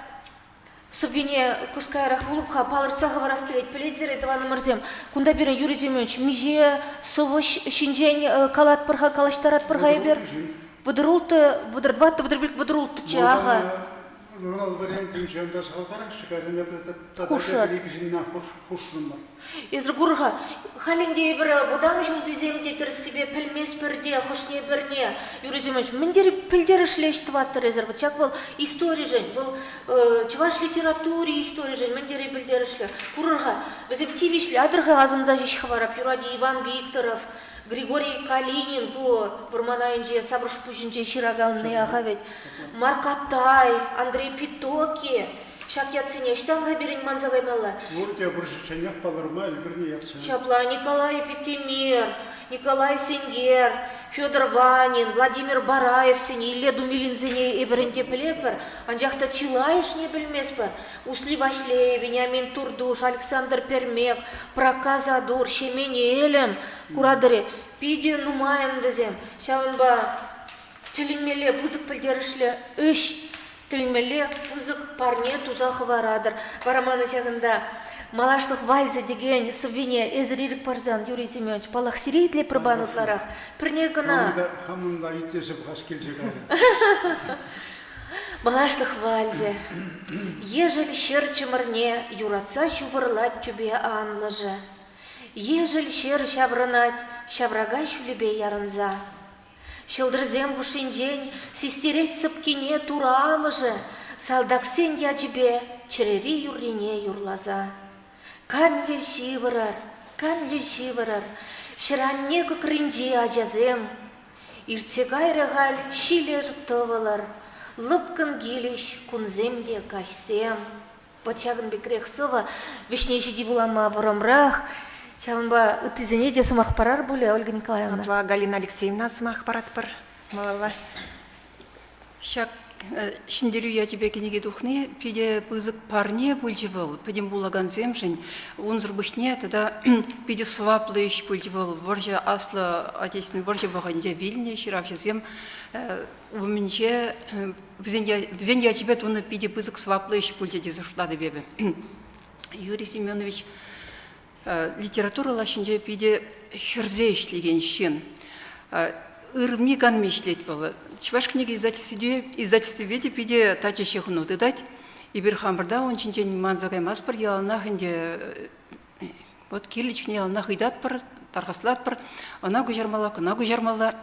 сӑввине кӑшт каярах вулӑп-ха, палӑртса хӑварас килет. Пӗлетӗр-и, тӑванӑмӑрсем, кунта пирӗн Юрий Семенович миҫе сӑвӑҫ ҫинчен калатпӑр-ха, калаҫтаратпӑр-ха эпир? 36, 34, 35, 36-ччӗ, аха. Журнал вариантӗнче унта сахалтарахчӗ, кайран эпӗ тата Хушӑ. тепӗр икӗ ҫынна хушрӑмӑр. Эсир кур-ха, халь ӗнтӗ эпир вӑтам ҫултисем те тӗрӗссипе пӗлместпӗр те хӑшне-пӗрне. Юрий Семенович, мӗн тери пӗлтерӗшлӗ ӗҫ тӑваттӑр эсир? Вот ҫак вӑл историшӗн, вӑл чӑваш литератури историшӗн мӗн тери пӗлтерӗшлӗ. Курӑр-ха, вӗсем тивӗҫлӗ, атӑр-ха асӑнса ҫеҫ хӑварап. Юрать Иван Викторов, Григорий Калинин ку вӑрман айӗнче Саврӑшпуҫӗнче ҫыраканни аха вӗт. Марк Аттай, Андрей Питоки ҫак ятсене ӑҫтан-ха пирӗн манса каймалла? Пурте вӑрҫӑчченех палӑрма ӗлкӗрнӗ ятсем. Ҫапла Николай Питтемер, Николай Сенгер, Федор Ванин, Владимир Бараевсене, Илле Думилинсене эпир ӗнтӗ пӗлетпӗр, анчах та чылайӑшне пӗлместпӗр. Усли Ваҫлей, Вениамин Туртуш, Александр Пермек, Прокка Сатур, Ҫемен Элӗм, куратӑр-и, питӗ нумайӑн вӗсем. Ҫавӑнпа тӗлӗнмелле пысӑк пӗлтерӗшлӗ ӗҫ, тӗлӗнмелле пысӑк парне туса хӑваратӑр. Вара мана ҫакӑнта Малашлӑх вальсӗ текен сӑввине эсӗр ирӗк парсан, Юрий Семенович, паллах, сире итлетпӗр пан ытларах. Пӗрне кӑна. Хамӑн та итлесе пӑхас килсе кайрӗ. Малашлӑх вальсӗ. Ешӗл ҫӗр чӑмӑрне юратса ҫупӑрлать тӳпе анлӑшӗ. Ешӗл ҫӗр ҫаврӑнать ҫаврака ҫулӗпе ярӑнса. Ҫӑлтӑрсем хушшинчен систерет сӑпкине Турӑ амӑшӗ салтаксен ячӗпе чӗрери юррине юрласа. Канлӗ ҫывӑрӑр, канлӗ ҫывӑрӑр, ҫӗр-анне кӑкринчи ачасем. Иртсе кайрӗ халь ҫилӗр тӑвӑлӑр, лӑпкӑн килӗҫ кунсем те каҫсем. Вӑт ҫакӑн пекрех сӑвӑ вӗҫне ҫити вулама вӑрӑмрах. Ҫавӑнпа ыттисене те сӑмах парар пулӗ, Ольга Николаевна. Апла Галина Алексеевна сӑмах паратпӑр малалла. Ҫак Ҫӗнтерӳ ячӗпе кӗнеке тухни питӗ пысӑк парне пулчӗ вӑл пӗтӗм вулакансемшӗн. Унсӑр пуҫне тата питӗ сӑваплӑ ӗҫ пулчӗ вӑл. Вӑрҫӑ Аслӑ Отечественнӑй вӑрҫӑ вӑхӑтӗнче вилнӗ ҫыравҫӑсем умӗнче вӗсен ячӗпе тунӑ питӗ пысӑк сӑваплӑ ӗҫ пулчӗ тесе шутлатӑп эпӗ. Юрий Семенович литература лаҫҫинче питӗ хӗрсе ӗҫлекен ҫын. Ырми-канми ӗҫлет вӑл. Чӑваш кӗнеке издательствипе те питӗ тачӑ ҫыхӑну тытать. Эпир хамӑрта ун ҫинчен манса каймастпӑр, яланах ӗнтӗ вот кирлӗ чухне яланах ыйтатпӑр, тархаслатпӑр. Ӑна куҫармалла, кӑна куҫармалла.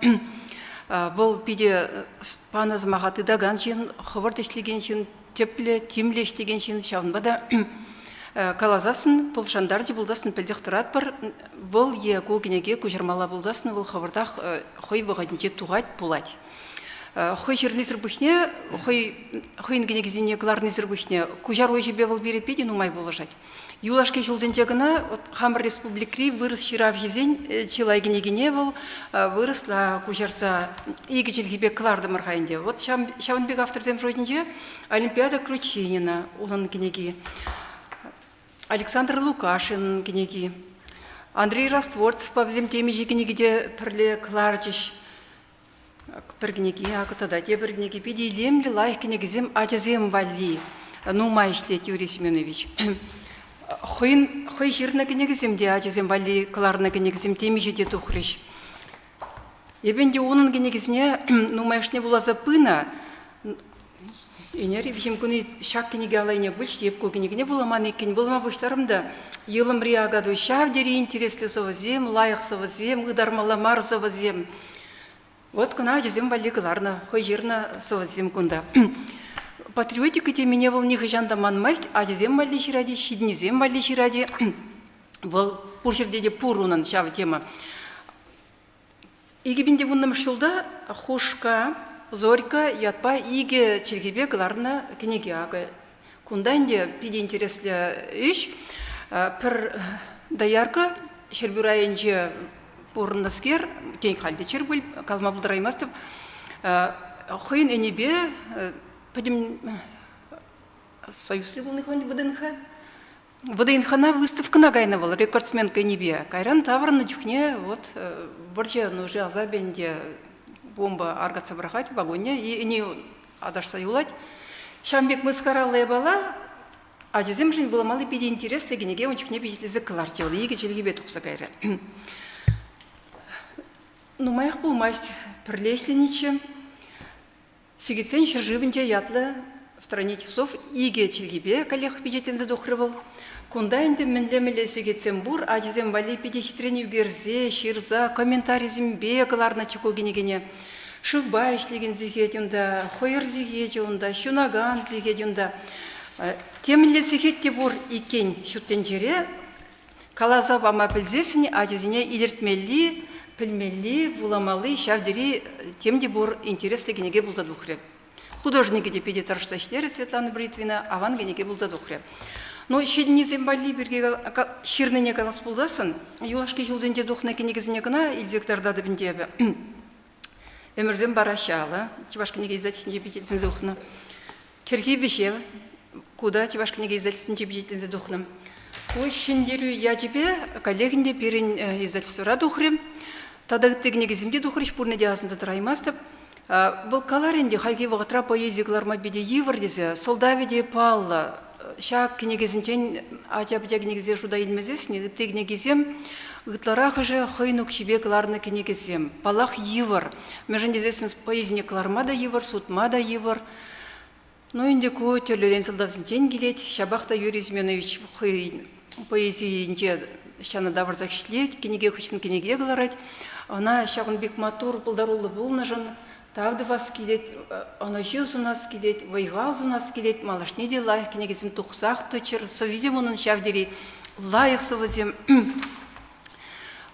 Вӑл питӗ панӑ сӑмаха тытакан ҫын, хӑвӑрт ӗҫлекен ҫын, тӗплӗ, тимлӗ ӗҫлекен ҫын. Ҫавӑнпа та каласассӑн, вӑл шантарчӗ пулсассӑн пӗлсех тӑратпӑр. Вӑл е ку кӗнеке куҫармалла пулсассӑн вӑл хӑвӑртах хӑй вӑхӑтӗнче тухать пулать. Хӑй ҫырнисӗр пуҫне, хӑй хӑйӗн кӗнекисене кӑларнисӗр пуҫне куҫару ӗҫӗпе вӑл пире питӗ нумай пулӑшать. Юлашки ҫулсенче кӑна вот хамӑр республикӑри вырӑс ҫыравҫисен чылай кӗнекине вӑл вырӑсла куҫарса икӗ чӗлхепе кӑлартӑмӑр-ха ӗнтӗ. Вот ҫавӑн пек авторсем шутӗнче Олимпиада Кручинина унӑн кӗнеки, Александр Лукашин кӗнеки, Андрей Растворцевпа вӗсем темиҫе кӗнеке те пӗрле кӑларчӗҫ. Пӗр кӗнеки, акӑ тата тепӗр кӗнеки. Питӗ илемлӗ, лайӑх кӗнекесем ачасем валли нумай ӗҫлет Юрий Семенович. Хӑйӗн хӑй ҫырнӑ кӗнекесем те ачасем валли кӑларнӑ кӗнекесем темиҫе те тухрӗҫ. Эпӗ ӗнтӗ унӑн кӗнекисене нумайӑшне вуласа пынӑ. Ӗнер виҫӗм кун ҫак кӗнеке аллине пулчӗ, эп ку кӗнекене вуламан иккен. Вулама пуҫтарӑм та Йӑлӑмри Акатуй ҫав тери интереслӗ сӑвӑсем, лайӑх сӑвӑсем, ытармалла мар сӑвӑсем. Вот кӑна ачасем валли кӑларнӑ, хӑй ҫырнӑ сӑвӑсем кунта. Патриотика темине вӑл нихӑҫан та манмасть, ачасем валли ҫырать-и, ҫитӗннисем валли ҫырать-и. Вӑл пур ҫӗрте те пур унӑн ҫав тема. 2010 ҫулта Хушка, Зорька ятпа икӗ чӗлхепе кӑларнӑ кӗнеке акӑ. Кунта ӗнтӗ питӗ интереслӗ ӗҫ. Пӗр доярка Ҫӗрпӳ районӗнче пурӑннӑскер, тен, халь те чӗр пуль, калама пултараймастӑп, хӑйӗн ӗнипе пӗтӗм союзри пулнӑ ВДНХ ВДНХна выставкӑна кайнӑ вӑл рекордсменка ӗнипе. Кайран таврӑннӑ чухне вот вӑрҫӑ нуши асапӗ ӗнтӗ бомба аркатса пӑрахать вагонне и ӗни аташса юлать. Ҫавӑн пек мыскараллӑ япала ачасемшӗн вуламалли питӗ интереслӗ кӗнеке ун чухне пичетлесе кӑларчӗ вӑл, икӗ чӗлхепе тухса кайрӗ. Нумаях пулмасть пӗрле ӗҫленӗччӗ. Сикетсен ҫӗршывӗнче ятлӑ В стране часов икӗ чӗлхепе каллех пичетленсе тухрӗ вӑл. Кунта ӗнтӗ мӗнле-мӗнле сехетсем пур, ачасем валли питӗ хитрен ӳкерсе, ҫырса, комментарисемпе кӑларнӑччӗ ку кӗнекене. Шывпа ӗҫлекен сехет унта, хӑйӑр сехечӗ унта, ҫунакан сехет унта. Темӗнле сехет те пур иккен ҫут тӗнчере. Каласа пама пӗлсессӗн ачасене илӗртмелли, пӗлмелли, вуламалли ҫав тери тем те пур интереслӗ кӗнеке пулса тухрӗ. Художникӗ те питӗ тӑрӑшса ӗҫлерӗ Светлана Бритвина, аван кӗнеке пулса тухрӗ. Ну, ҫитӗннисем валли пирки ҫырнине калас пулсассӑн, юлашки ҫулсенче тухнӑ кӗнекесене кӑна илсе кӑтартатӑп ӗнтӗ эпӗ. Ӗмӗрсем параҫҫӗ алӑ, Чӑваш кӗнеке издательствинче пичетленсе тухнӑ. Кӗрхи вӗҫев ку та Чӑваш кӗнеке издательствинче пичетленсе тухнӑ. Ку ҫӗнтерӳ ячӗпе каллех ӗнтӗ пирӗн издательствӑра тухрӗ. Тата ытти кӗнекесем те тухрӗҫ, пурне те асӑнса тӑраймастӑп. Вӑл каларӗ ӗнтӗ, хальхи вӑхӑтра поэзи кӑларма питӗ йывӑр тесе, сӑлтавӗ те паллӑ. Ҫак кӗнекесенчен ача-пӑча кӗнекисене шута илмесессӗн ытти кӗнекисем ытларахӑшӗ хӑйӗн укҫипе кӑларнӑ кӗнекесем. Паллах, йывӑр. Мӗншӗн тесессӗн поэзине кӑларма та йывӑр, сутма та йывӑр. Ну, ӗнтӗ ку тӗрлӗрен сӑлтавсенчен килет. Ҫапах та Юрий Семенович хӑй поэзийӗнче ҫанӑ тавӑрсах ӗҫлет, кӗнеке хыҫҫӑн кӗнеке кӑларать. Ӑна ҫакӑн пек маттур, пултаруллӑ пулнӑшӑн тав тӑвас килет, ӑнӑҫу сунас килет, вӑй-хал сунас килет. Малашне те лайӑх кӗнекесем тухсах тӑччӑр. Сӑввисем унӑн ҫав тери лайӑх сӑвӑсем.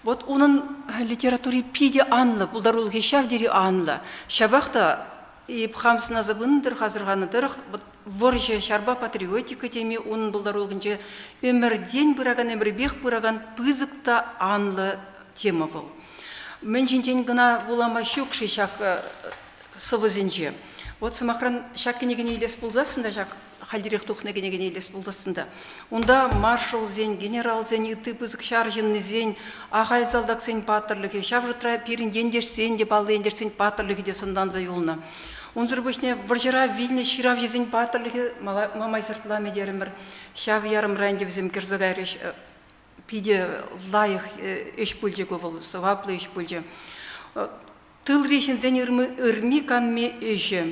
Вот унӑн литератури питӗ анлӑ, пултарулӑхӗ ҫав тери анлӑ. Ҫапах та эп хам сӑнаса пынӑ тӑрӑх, асӑрханӑ тӑрӑх, вӑрҫӑ, ҫарпа патриотика теми унӑн пултарулӑхӗнче ӗмӗртен пыракан, ӗмӗрӗпех пыракан пысӑк та анлӑ тема вӑл. Мӗн ҫинчен кӑна вулама ҫук-ши ҫак сӑвӑсенче? Вот, сӑмахран, ҫак кӗнекене илес пулсассӑн та ҫак хальтерех тухнӑ кӗнекене илес пулсассӑн та унта маршалсен, генералсен, ытти пысӑк ҫар ҫыннисен, ахаль салтаксен паттӑрлӑхӗ, ҫав шутра пирӗн ентешсен те, паллӑ ентешсен паттӑрлӑхӗ те сӑнланса юлнӑ. Унсӑр пуҫне вӑрҫӑра вилнӗ ҫыравҫӑсен паттӑрлӑхӗ мамай сӑртламӗ терӗмӗр. Ҫав ярӑмра ӗнтӗ вӗсем кӗрсе кайрӗҫ. Питӗ лайӑх ӗҫ пулчӗ ку вӑл, сӑваплӑ ӗҫ пулчӗ. Тылри ҫынсен ырми-канми ӗҫӗ,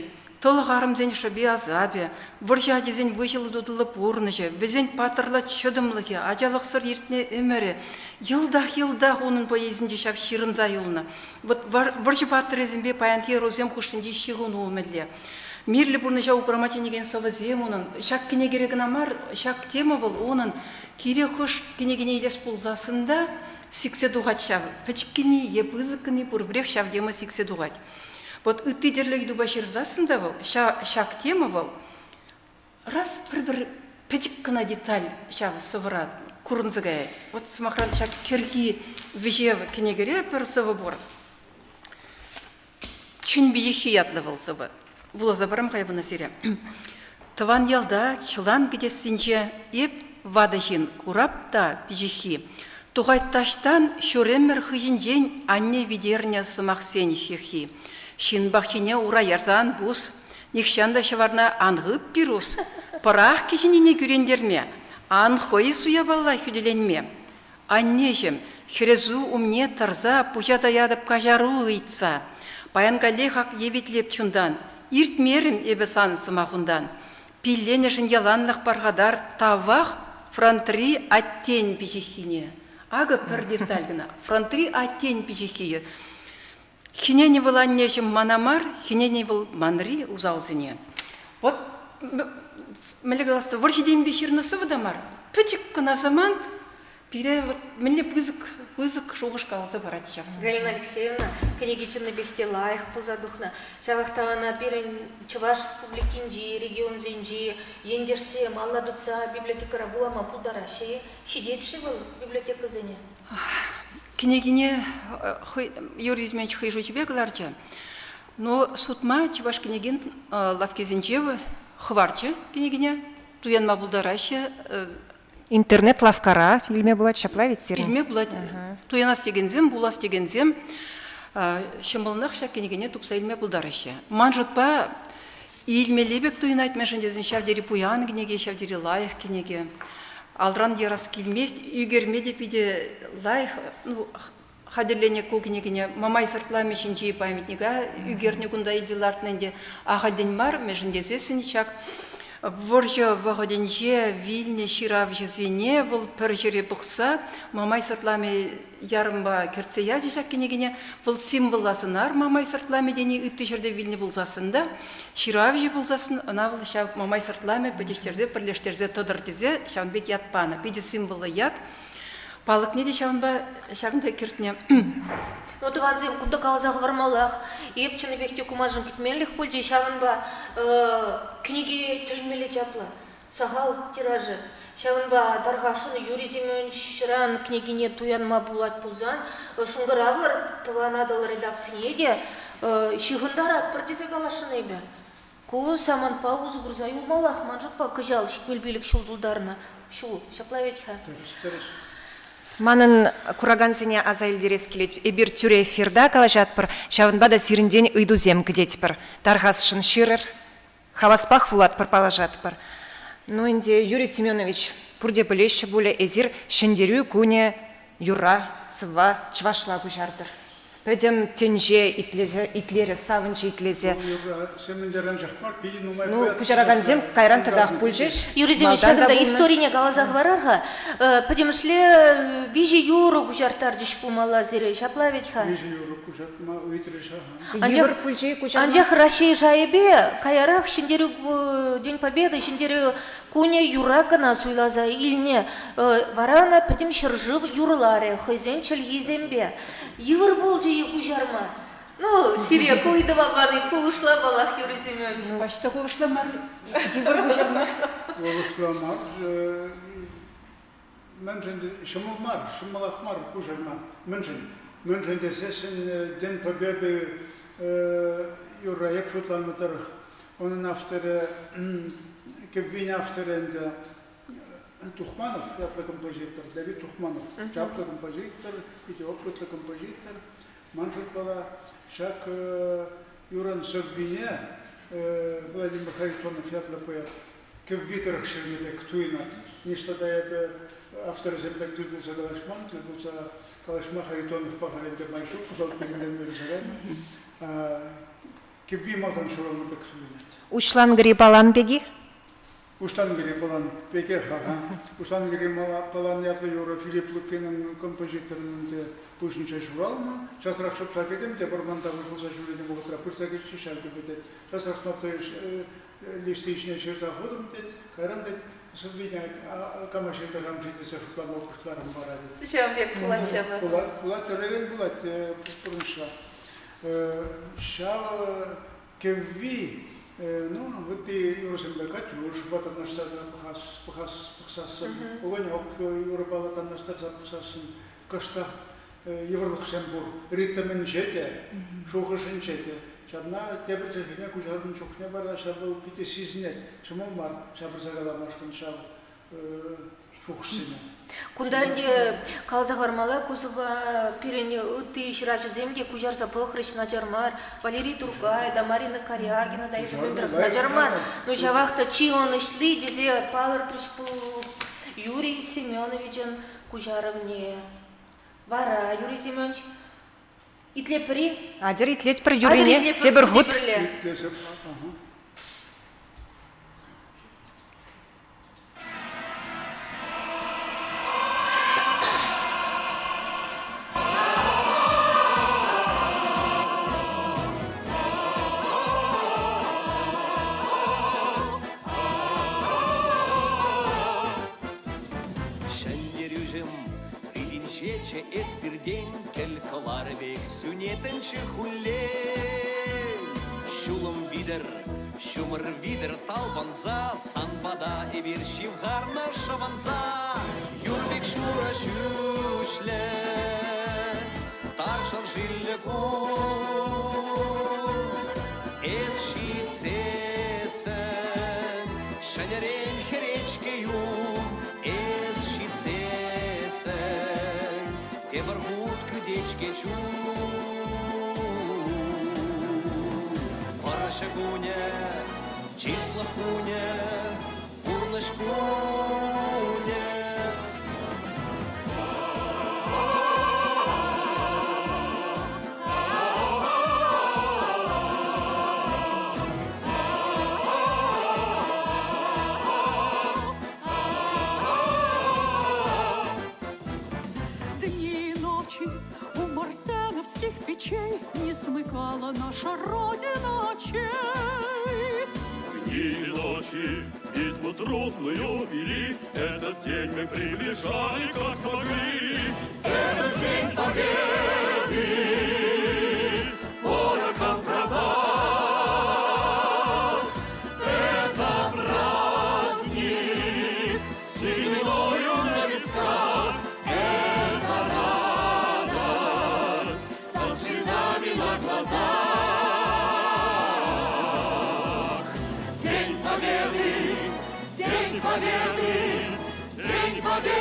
тӑлӑх арӑмсен шӑпи-асапӗ, вӑрҫӑ ачисен выҫӑллӑ-тутӑллӑ пурнӑҫӗ, вӗсен паттӑрла чӑтӑмлӑхӗ, ачалӑхсӑр иртнӗ ӗмӗрӗ йӑлтах-йӑлтах унӑн поэзинче ҫав ҫырӑнса юлнӑ. Вӑт вӑрҫӑ паттӑрӗсемпе паянхи ӑрусем хушшинчи ҫыхӑну мӗнле? Мирлӗ пурнӑҫа упрама чӗнекен сӑвӑсем унӑн ҫак кӗнекере кӑна мар, ҫак тема вӑл унӑн кирек хӑш кӗнекене илес пулсассӑн та сиксе тухать ҫав. Пӗчӗккӗн-и е пысӑккӑн-и пурпӗрех ҫав тема сиксе тухать. Вот ытти тӗрлӗ ыйтупа ҫырсассӑн та вӑл, ҫак тема вӑл раз пӗр-пӗр пӗчӗк кӑна деталь ҫав сӑвӑра курӑнса каять. Вот, сӑмахран, ҫак кӗрхи вӗҫев кӗнекере пӗр сӑвӑ пур. Чӗн пиҫиххи ятлӑ вӑл сӑвӑ. Вуласа парам-ха эп ӑна сире. Тӑван ялта чӑлан кӗтессинче эп, ватӑ ҫын, курап та пиҫиххи. Тухать таҫтан ҫур ӗмӗр хыҫӗнчен анне витернӗ сӑмахсен ҫыххи. Ҫын пахчине ура ярса ан пус, нихҫан та ҫӑварна ан хып пирус. Пӑрах кӗҫӗннине кӳрентерме, ан хӑй суяпалла хӳтӗленме. Аннеҫӗм, хӗресу умне тӑрса пуҫа таятӑп каҫару ыйтса. Паян каллех ак евитлеп чунтан, иртмерӗм эпӗ сан сӑмахунтан. Пилленӗшӗн яланлӑх пархатар тавах фронтри аттен пиҫиххине. Акӑ пӗр деталь кӑна. Фронтри аттен пиҫиххийӗ. Хӗненӗ вӑл аннеҫӗм мана мар, хӗненӗ вӑл манри усалсене. Вот мӗнле калас вӑрҫӑ темипе ҫырнӑ сӑвӑ та мар. Пӗчӗк кӑна самант пире вот мӗнле пысӑк пысӑк шухӑш каласа парать ҫав. Галина Алексеевна кӗнеки чӑннипех те лайӑх пулса тухнӑ. Ҫавах та ӑна пирӗн Чӑваш Республикинчи, регионсенчи ентешсем алла тытса библиотекӑра вулама пултараҫҫӗ-и? Ҫитет-ши вӑл библиотекӑсене? Кӗнекине хӑй Юрий Зименч хӑй шучӗпе кӑларчӗ. Но сутма чӑваш кӗнекин лавккисенче хӑварчӗ кӗнекине, туянма пултараҫҫӗ. Интернет-лавккара илме пулать, ҫапла ведь сирӗн? Илме пулать. Туянас текенсем, вулас текенсем ҫӑмӑллӑнах ҫак кӗнекене тупса илме пултараҫҫӗ. Ман шутпа, илмелле пек туйӑнать, мӗншӗн тесен ҫав тери пуян кӗнеке, ҫав тери лайӑх кӗнеке. Алран ярас килмест, ӳкерме те питӗ лайӑх. Ну, хатӗрленӗ ку кӗнекене Мамай сӑртламӗ ҫинчи памятника ӳкернӗ кунта илсе лартнӑ ӗнтӗ. Ахальтен мар, мӗншӗн тесессӗн ҫак вӑрҫӑ вӑхӑтӗнче вилнӗ ҫыравҫӑсене вӑл пӗр ҫӗре пухса Мамай сӑртламӗ ярӑмпа кӗртсе ячӗ ҫак кӗнекене. Вӑл символла сӑнар Мамай сӑртламӗ тени ытти ҫӗрте вилнӗ пулсассӑн та, ҫыравҫӑ пулсассӑн ӑна вӑл ҫав Мамай сӑртламӗ пӗтӗҫтерсе, пӗрлештерсе тӑтӑр тесе ҫавӑн пек ят панӑ. Питӗ символлӑ ят. Палӑкне те ҫавӑнпа ҫакӑнта кӗртнӗ. Ну, тӑвансем, кунта каласа хӑвармаллах. Эп чӑннипех те куманшӑн кӗтменлӗх пулчӗ, ҫавӑнпа кӗнеке тӗлӗнмелле чаплӑ. Сахал тиражӗ. Ҫавӑнпа тархасшӑн Юрий Семеновичран кӗнекине туянма пулать пулсан шӑнкӑравлӑр Тӑван Атӑл редакцине те ҫыхӑнтаратпӑр тесе каласшӑн эпӗ. Ку самантпа усӑ курса юлмаллах ман шутпа кӑҫал 75 ҫул тултарнӑ ҫул. Ҫапла вӗт-ха. Тӗрӗс. Манӑн куракансене аса илтерес килет. Эпир тӳрӗ эфирта калаҫатпӑр, ҫавӑнпа та сирӗнтен ыйтусем кӗтетпӗр. Тархасшӑн ҫырӑр, Хаваспах вулатпӑр, паллашатпӑр. Ну ӗнтӗ, Юрий Семенович, пурте пӗлеҫҫӗ пулӗ, эсир Ҫӗнтерӳ кунӗ юрра, сӑвва чӑвашла куҫартӑр. Пӗтӗм тӗнче итлесе, итлерӗ, савӑнчӗ итлесе. Ну, юрра Сементер анчах мар, питӗ нумай Ну, куҫаракансем кайран татах пулчӗҫ. Юрий Семенович, Малтан та ҫакӑнта пулнӑ. историне каласа хӑварар-ха. Пӗтӗмӗшле виҫӗ юрӑ куҫарттарчӗҫ пулмалла сире, ҫапла вӗт-ха? Виҫӗ юрӑ куҫартма ыйтрӗҫ, аха. Йывӑр пулчӗ-и куҫарма? Анчах Раҫҫей шайӗпе каярах Ҫӗнтерӳ День Победы, Ҫӗнтерӳ кунӗ юрра кӑна суйласа илнӗ. Вара ӑна пӗтӗм ҫӗршыв юрларӗ хӑйсен чӗлхисемпе. Йывӑр пулчӗ-и куҫарма? Ну, сире ку ыйтӑва пани кулӑшла паллах, Юрий Семенович. Пач та кулӑшла мар. Йывӑр куҫарма. Кулӑшла мар. Мӗншӗн ҫӑмӑл мар, ҫӑмӑлах мар куҫарма. Мӗншӗн? Мӗншӗн тесессӗн День Победы юрра эп шутланӑ тӑрӑх унӑн авторӗ, кӗввин авторӗ ӗнтӗ Тухманов ятлӑ композитор, Давид Тухманов, чаплӑ композитор, питӗ опытлӑ композитор. Ман шутпала ҫак юрӑн сӑввине Владимир Харитонов ятлӑ поэт кӗвви тӑрӑх ҫырнӑ пек туйӑнать. Ниҫта та эпӗ. авторӗсемпе тӗл пулса калаҫман, тӗл пулса калаҫма Харитоновпа халь ӗнтӗ май ҫук, вӑл пирӗнтен вӗренсе Кӗвви малтан ҫуралнӑ пек туйӑнать. Уҫланкӑри палан пек-и? Уҫланкӑри палан пекех, аха. Уҫланкӑри палан ятлӑ юрӑ Филипп Лукинӑн композиторӑн ӗнтӗ пуҫӗнче ҫуралнӑ. Часрах чупса кӗтӗм те вӑрманта уҫӑлса ҫӳренӗ вӑхӑтра пырса кӗчӗ ҫав тӗпе тет. Часрах нота листи ҫине ҫырса хутӑм тет. Кайран тет сӑввине кама ҫыртарам-ши тесе шутлама пуҫларӑм вара тет. Ҫавӑн пек пулать ҫавӑ. Пулать, пулать, тӗрлӗрен пулать пурнӑҫра. Ҫав кӗвви, ну, ытти юрӑсемпе Катюшӑпа танлашса пӑхас, пӑхас, пӑхсассӑн, Огонек юрӑпала танлаштарса пӑхсассӑн кӑштах йывӑрлӑхсем пур. Ритмӗнче те, шухӑшӗнче те. Ҫавна тепӗр чӗлхене куҫарнӑ чухне вара ҫав вӑл питӗ сисӗнет. Ҫӑмӑл мар ҫавӑрса каламашкӑн ҫав шухӑшсене. Кунта ӗнтӗ каласа хӑвармалла, ку сӑвва пирӗн ытти ҫыравҫӑсем те куҫарса пӑхрӗҫ, начар мар. Валерий Туркай та, Марина Карягина та тӑрӑх начар мар. Но ҫавах та чи ӑнӑҫли тесе палӑртрӗҫ Юрий Семеновичӑн куҫарӑвне. Вара, Юрий Семенович, итлетпӗр-и? Атьӑр итлетпӗр Юрине тепӗр хут. Итлесеп, Ҫӗнтерӳҫӗм пирӗнчеччӗ эс пиртен кӗл кӑвар пек сӳнетӗнччӗ хуллен. Ҫулӑм витӗр, ҫумӑр витӗр талпӑнса сан пата эпир ҫывхарнӑ шӑвӑнса. Юр пек шурӑ ҫӳҫлӗ, тар шӑршиллӗ кун. Эс ҫитсессӗн ҫӗнӗрен хӗречке юн. Эс ҫитсессӗн тепӗр хут кӗтет-ҫке чун. Вӑрҫӑ кунӗ, чыслӑх кунӗ, пурнӑҫ кунӗ. Дни и ночи у мартеновских печей Не смыкала наша Родина очей. Дни и ночи битву трудную вели, Этот день мы приближали, как могли. Этот день победы порохом пропах. Это праздник с сединою на висках. Это радость со слезами на глазах. День Победы, День Победы, День Победы!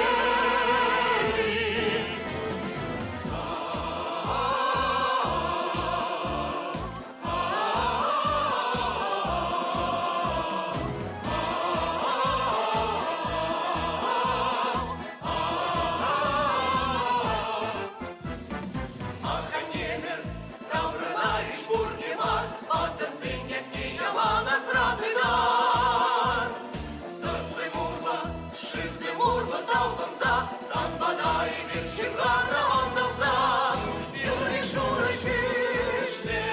Аханемер, таврӑнарӗҫ пурте мар, паттӑрсен ятне ялан асра тытар. Сӑртсем урлӑ, шывсем урлӑ талпӑнса, сан пата эпир ҫывхарнӑ ӑнтӑлса. Юрри шурӑ ҫӳҫлӗ,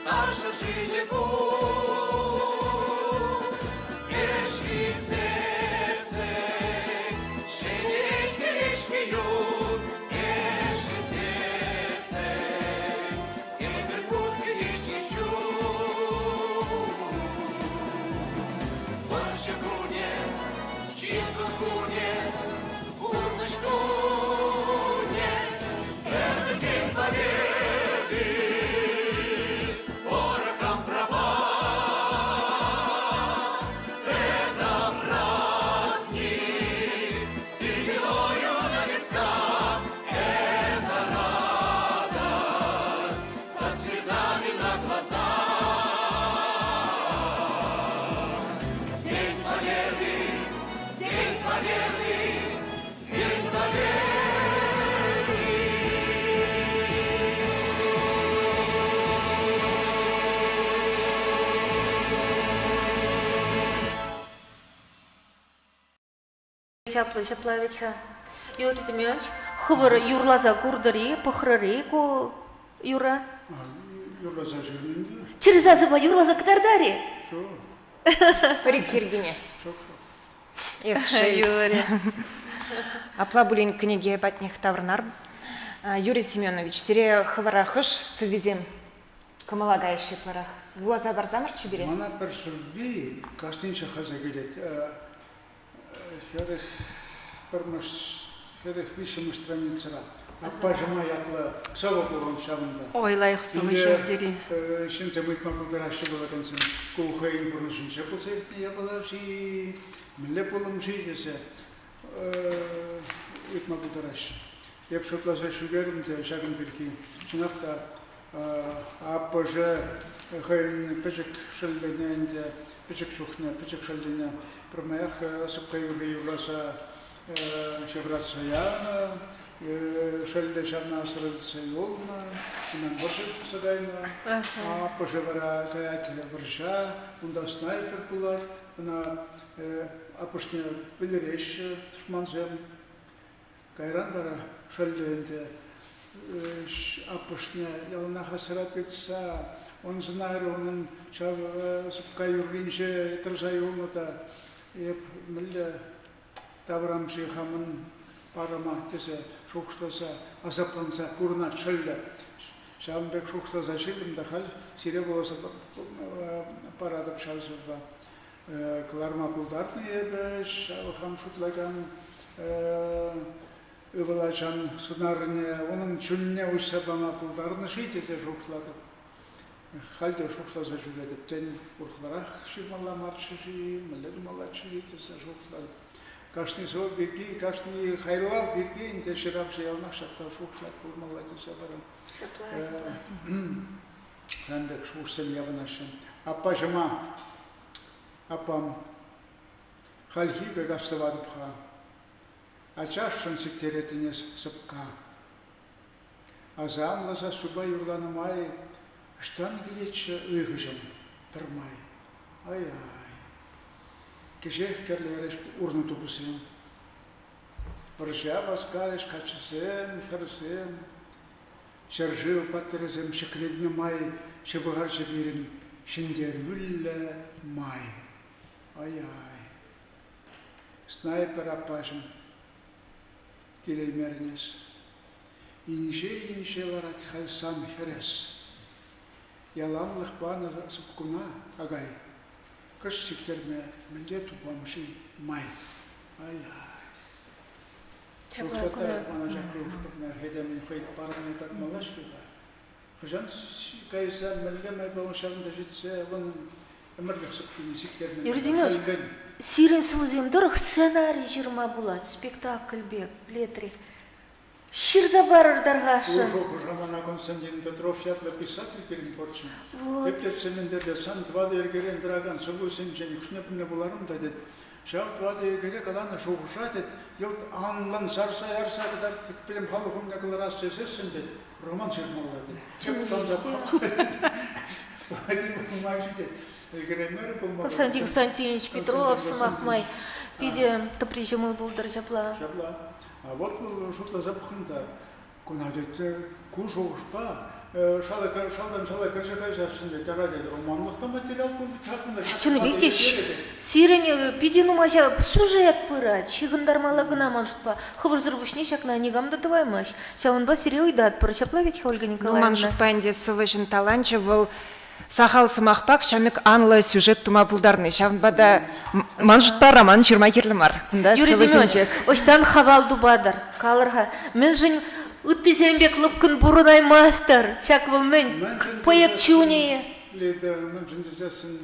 ташӑ ҫилӗ кун. Эс ҫитсессӗн ҫӗнет хӗвел-ҫке юн, эс ҫитсессӗн тепӗр хут кӗтет-ҫке чун. Вӑрҫӑ кунӗ, чыслӑх кунӗ, пурнӑҫ кунӗ. чаплӑ ҫапла вӗт-ха. Юрий Семенович, хӑвӑр юрласа куртӑр-и, пӑхрӑр-и ку юра? Юрласа ҫырнӑ ӗнтӗ. Чӗрӗ сасӑпа юрласа кӑтартар-и? Ҫук. Пӗр-ик йӗркене. Ҫук, ҫук. Эх, шел. Юрӗ. Апла пулин кӗнеке патнех таврӑнар. Юрий Семенович, сире хӑвӑра хӑш сӑввисем кӑмӑла каяҫҫӗ ытларах? Вуласа парсамӑрччӗ пире. Мана пӗр сӑвви кашнинчех аса килет. 41-мӗш, 43-мӗш страницӑра Аппаҫӑма ятлӑ сӑвӑ пур ун ҫавӑнта. Ой, лайӑх сӑвӑ ҫав тери. Ҫынсем ыйтма пултараҫҫӗ вулакансем, ку хӑйӗн пурнӑҫӗнче пулса иртнӗ япала-ши, мӗнле пулӑм-ши тесе ыйтма пултараҫҫӗ. Эп шутласа ҫӳрерӗм те ҫакӑн пирки. Чӑнах та аппӑшӗ хӑйӗн пӗчӗк шӑллӗне ӗнтӗ, пӗчӗк чухне пӗчӗк шӑллӗне пӗрмаях сӑпка юрри юрласа ҫывратса янӑ, шӑллӗ ҫавна асра тытса юлнӑ, унтан вӑрҫӑ тухса кайнӑ. Аппӑшӗ вара каять вӑрҫа, унта снайпер пулать, ӑна аппӑшне вӗлереҫҫӗ тӑшмансем. Кайран вара шӑллӗ ӗнтӗ аппӑшне яланах асра тытса, ун сӑнарӗ унӑн ҫав сӑпка юрринче тӑрса юлнӑ та эп мӗнле таврам-ши хамӑн парӑма тесе шухӑшласа, асапланса пурӑнать шӑллӗ. Ҫавӑн пек шухӑшласа ҫыртӑм та халь сире вуласа паратӑп ҫав сӑвва. Кӑларма пултарнӑ эпӗ ҫав хам шутлакан ывӑл ачан сӑнарне, унӑн чунне уҫса пама пултарнӑ-ши тесе шухӑшлатӑп. Халь те шухӑшласа ҫӳретӗп. Тен, урӑхларах ҫырмалла марччӗ-ши, мӗнле тумаллаччӗ-ши тесе шухӑшлатӑп. Кашни сӑвӑ пирки, кашни хайлав пирки ӗнтӗ ҫыравҫӑ яланах ҫапла шухӑшлать пулмалла тесе вара. Ҫапла, ҫапла. Сан пек шухӑшсем явӑнаҫҫӗ. Аппаҫӑма, аппам, хальхи пек астӑватӑп-ха. Ачашшӑн сиктереттӗн эс сӑпка. Асамлӑ сассупа юрланӑ май ӑҫтан килетчӗ ыйхӑҫӑм пӗрмай. Ай-ай. Кӗҫех кӗрлерӗҫ урнӑ тупӑсем. Вӑрҫа васкарӗҫ каччӑсем, хӗрсем. Ҫӗршыв паттӑрӗсем ҫӗкленнӗ май ҫывхарчӗ пирӗн ҫӗнтерӳллӗ май. Ай-ай. Снайпер аппаҫӑм, килеймерӗн эс. Инҫе-инҫе ларать халь сан хӗрес. Яланлӑх панӑ сӑпкуна, акай, кӑшт сиктерме мӗнле тупам-ши май? Ай-ай. Шухӑшлаттарать мана ҫак шухӑш этемӗн хӑй парӑмне татмалла-ҫке-ха. Хӑҫан кайса мӗнле майпа ҫавӑнта ҫитсе унӑн ӗмӗрлӗх сӑпкине сиктермелле? Юрий Семенович, сирӗн сӑвӑсем тӑрӑх сценари ҫырма пулать, спектакль пек, летри. Ҫырса парӑр тархасшӑн. Ку шухӑша мана Константин Петров ятлӑ писатель пирӗн пурччӗ. Эп тетсе мӗнтерте сан тӑватӑ йӗркерен тӑракан сӑввусенчен хӑшне пӗлме пуларӑм та тет. Ҫав тӑватӑ йӗркере каланӑ шухӑша тет, йӑлт анлӑн сарса ярса кӑтарт, пӗтӗм халӑх умне кӑларас тесессӗн тет, роман ҫырмалла тет. Нумай ҫитет. Ӗлкӗреймерӗ пулмалла. Константин Константинович Петров, сӑмах май, питӗ тӑпри ҫӑмӑл пултӑр ҫапла. Ҫапла. А вот вӑл шутласа пӑхнӑ та, куна тет, ку шухӑшпа шалтан шала кӗрсе кайсассӑн тет, ара тет, романлӑх та материал пур вӗт-ха Чӑннипех те сирӗн питӗ нумай ҫав сюжет пырать, ҫыхӑнтармалла кӑна ман шутпа. Хӑвӑрсӑр пуҫне ҫакна никам та тӑваймасть. Ҫавӑнпа сире ыйтатпӑр. Ҫапла вӗт-ха, Ольга Николаевна? Ну, ман шутпа ӗнтӗ сӑвӑҫӑн таланчӗ вӑл сахал сӑмахпах ҫамӗк анлӑ сюжет тума пултарни. Ҫавӑнпа та ман шутпа роман ҫырма кирлӗ мар. Кунта Юрий Семенович, ӑҫтан хавал тупатӑр? Калӑр-ха, мӗншӗн ыттисем пек лӑпкӑн пурӑнаймастӑр? Ҫак вӑл мӗн? Поэт чунӗ-и? Лида, мӗншӗн тесессӗн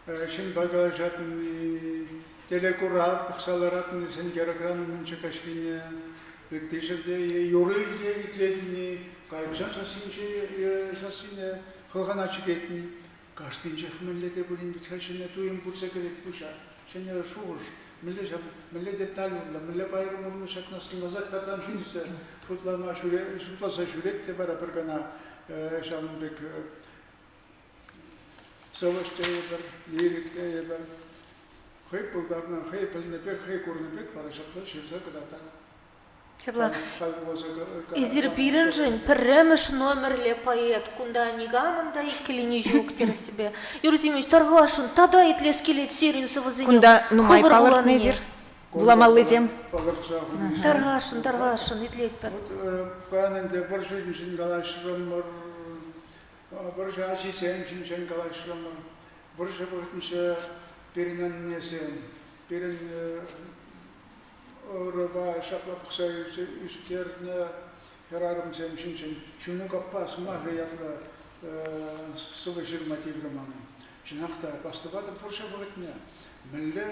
ҫынпа калаҫатӑн-и, телекурав пӑхса ларатӑн-и сенкер экран умӗнче каҫхине, ытти ҫӗрте юрӑ итлетӗн-и, кайӑксен сассинче сассине хӑлхана чикетни, кашнинчех мӗнле те пулин вӗт-ха ҫӗнӗ туйӑм пырса кӗрет пуҫа, ҫӗнӗ шухӑш, мӗнле ҫав, мӗнле деталь урлӑ, мӗнле пайрӑм урлӑ ҫакна сӑнласа кӑтартам-ши тесе шутлама шутласа ҫӳрет те вара пӗр кана ҫавӑн пек сӑвӑҫ тейӗпӗр, лирик тейӗпӗр. Хӑй пултарнӑ, хӑй пӗлнӗ пек, хӑй курнӑ пек вара ҫапла ҫырса кӑтартать. Ҫапла. Эсир пирӗншӗн пӗрремӗш номерлӗ поэт. Кунта никамӑн та иккӗленӳ ҫук тӗрӗссипе. Юрий Семенович, тархасшӑн тата итлес килет сирӗн сӑвӑсене. Кунта нумай Хӑвӑр палӑртнӑ вуланине. эсир вуламаллисем. Палӑртса хунисем. Тархасшӑн, тархасшӑн итлетпӗр. Вот паян ӗнтӗ вӑрҫӑ ҫинчен калаҫрӑмӑр, вӑрҫӑ ачисем ҫинчен калаҫрӑмӑр. Вӑрҫӑ вӑхӑтӗнче пирӗн аннесем, пирӗн ӑрӑва ҫапла пӑхса ӳстернӗ хӗрарӑмсем ҫинчен Ҫунук аппа сӑмахӗ ятлӑ сӑвӑ ҫырма тиврӗ манӑн. Чӑнах та, астӑватӑп вӑрҫӑ вӑхӑтне. Мӗнле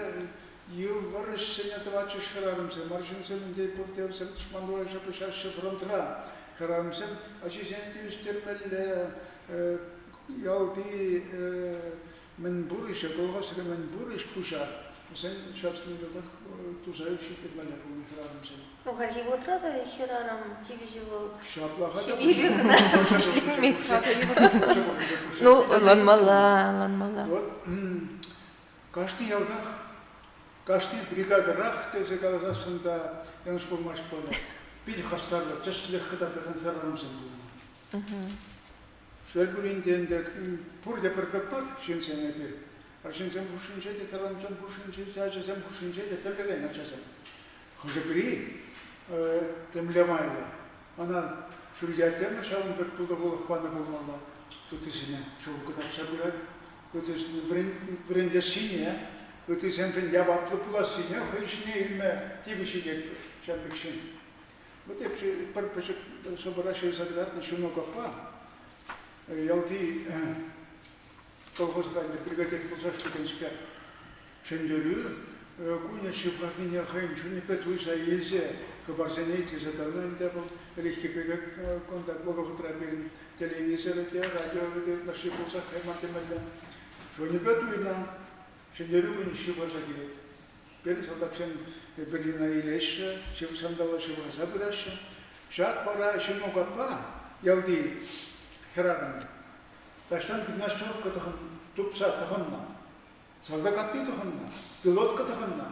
йывӑр ӗҫсене тӑватчӗҫ хӗрарӑмсем. Арҫынсем ӗнтӗ пурте вӗсем тӑшманпа ҫапӑҫаҫҫӗ фронтра. Хӗрарӑмсем ачисене те ӳстермелле, ялти мӗнпур ӗҫе, колхозри мӗнпур ӗҫ-пуҫа вӗсен ҫавсене йӑлтах туса ҫитермелле пулнӑ хӗрарӑмсен. Ну, хальхи вӑхӑтра та хӗрарӑм тивӗҫӗ вӑл Ҫапла ҫемьепе кӑна вӗҫленмест. Ну, ӑнланмалла, ӑнланмалла. Вот кашни ялтах, кашни бригадӑрах тесе каласассӑн та йӑнӑш пулмасть пулӗ. Питӗ хастарлӑ, тӗслӗх кӑтартакан хӗрарӑмсем пулнӑ. Шел пулин те ӗнтӗ, пурте пӗр пек мар ҫынсем эпир. Арҫынсем хушшинче те, хӗрарӑмсем хушшинче те, ачасем хушшинче те тӗрлӗрен ачасем. Хӑшӗ-пӗри темле майлӑ. Ӑна ҫӳлте аттемӗр ҫавӑн пек пултарулӑх панӑ пулмалла. Ыттисене ҫул кӑтартса пырать. Ыттисене вӗрентессине, ыттисемшӗн яваплӑ пулассине хӑй ҫине илме тивӗҫ илет ҫав пек ҫын. Вот эп пӗр пӗчӗк сӑвӑра ҫырса кӑтартнӑ Ҫунуковпа ялти колхозра бригадир пулса ӗҫлекенскер Ҫӗнтерӳ кунӗ ҫывхарнине хӑйӗн чунӗпе туйса илсе хыпарсене итлесе тӑнӑ ӗнтӗ вӑл. Ӗлӗкхи пекех кунта вӑл вӑхӑтра пирӗн телевизорӗ те, радиовӗ те ытлашши пулсах кайман темелле. Чунӗпе туйнӑ Ҫӗнтерӳ кунӗ ҫывхарса килет. Пирӗн салтаксем Берлина илеҫҫӗ, ҫанталӑк ҫывхарса пыраҫҫӗ. Ҫак вара Ҫимук аппа, ялти хӗрарӑм, таҫтан гимнастерка тупса тӑхӑннӑ, салтак атти тӑхӑннӑ, пилотка тӑхӑннӑ,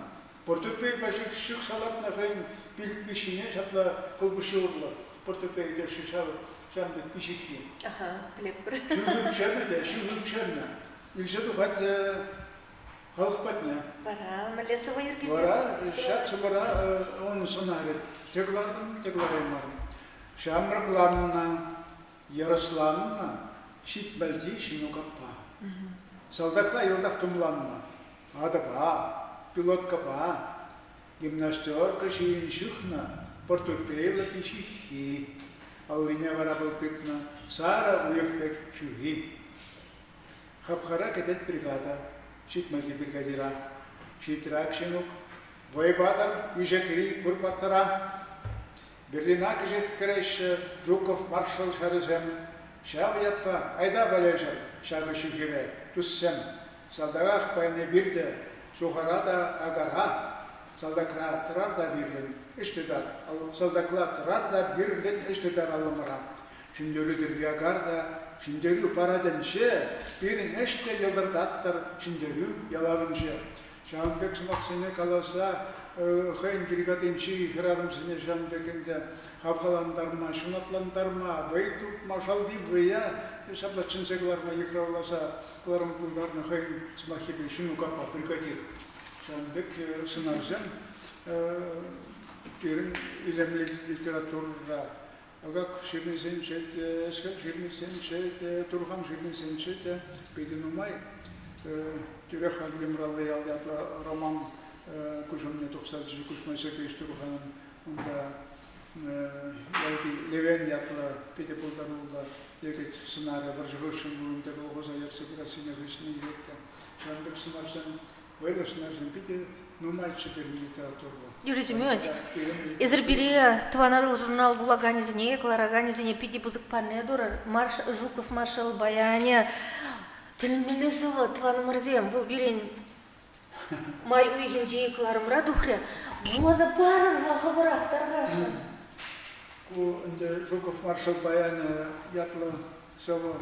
портупейпа ҫыхса лартнӑ хӑйӗн пилӗк ҫине ҫапла хӑлпуҫҫи урлӑ портупей теҫҫӗ ҫав ҫавӑн пек пиҫиххи. Аха, пӗлетпӗр. Ҫӳхӳ пӗҫернӗ те, ҫӳхӳ пӗҫернӗ. Илсе тухать халӑх патне. Вара мӗнле сӑвӑ йӗркисем? Вара ҫак сӑвӑра ун сӑнарӗ те кӑлартӑм, те кӑлараймарӑм. Ҫамрӑкланнӑ, йӑрӑсланнӑ ҫитмӗлти Ҫинук аппа. Салтакла йӑлтах тумланнӑ. Атӑпа, пилоткӑпа, гимнастерка ҫийӗн ҫыхнӑ портупейлӑ пиҫиххи. Аллине вара вӑл тытнӑ сарӑ уйӑх пек ҫӳхи. Хапхара кӗтет бригада, ҫитмӗлти бригадира. Ҫитрак Ҫинук, вӑй патӑр Ишекри пур паттӑра. Берлина кӗҫех кӗреҫҫӗ Жуков маршал ҫарӗсем. Ҫав ятпа айта валеҫӗр ҫакӑ ҫӳхере, туссем. Салтаках паян эпир те, сухара та акара, салтакра тӑрар та вирлӗн ӗҫ тытар, салтакла тӑрар та вирлӗн ӗҫ тытар аллӑмӑра. Ҫӗнтерӳ тӗрри та, Ҫӗнтерӳ парадӗнче пирӗн ӗҫ те йӑлтӑртаттӑр Ҫӗнтерӳ ялавӗнче. Ҫавӑн пек сӑмахсене каласа хӑйӗн бригадинчи хӗрарӑмсене ҫавӑн пек ӗнтӗ хавхалантарма, ҫунатлантарма, вӑй тупма, шалти вӑя ҫапла чӗнсе кӑларма йыхравласа кӑларма пултарнӑ хӑйӗн сӑмаххипе Ҫинук аппа бригадир. Ҫавӑн пек сӑнарсем пирӗн илемлӗ литературӑра Акак ҫырнисенче те, Ӗсхӗл ҫырнисенче те, Турхан ҫырнисенче те питӗ нумай. Тӳрех халь Йӑмраллӑ ял ятлӑ роман куҫ умне тухса тӑчӗ Куҫма Сергеевич Турханӑн. Унта ялти Левен ятлӑ питӗ пултаруллӑ йӗкӗт сӑнарӗ вӑрҫӑ хыҫҫӑн вырӑнти колхоза ертсе пырассине хыҫне илет те. Ҫавӑн пек сӑнарсем Вӑйлӑ сӑнарсем питӗ нумайччӗ пирӗн литературӑра. Юрий Семенович, эсир пире Тӑван Атӑл журнал вулаканӗсене, кӑлараканӗсене питӗ пысӑк парне турӑр. Марш Жуков маршал баянӗ тӗлӗнмелле сӑвӑ, тӑванӑмӑрсем. Вӑл пирӗн май уйӑхӗнчи кӑларӑмра тухрӗ. Вуласа парӑр-ха хӑвӑрах тархасшӑн. Ку ӗнтӗ Жуков маршал баянӗ ятлӑ сӑвӑ.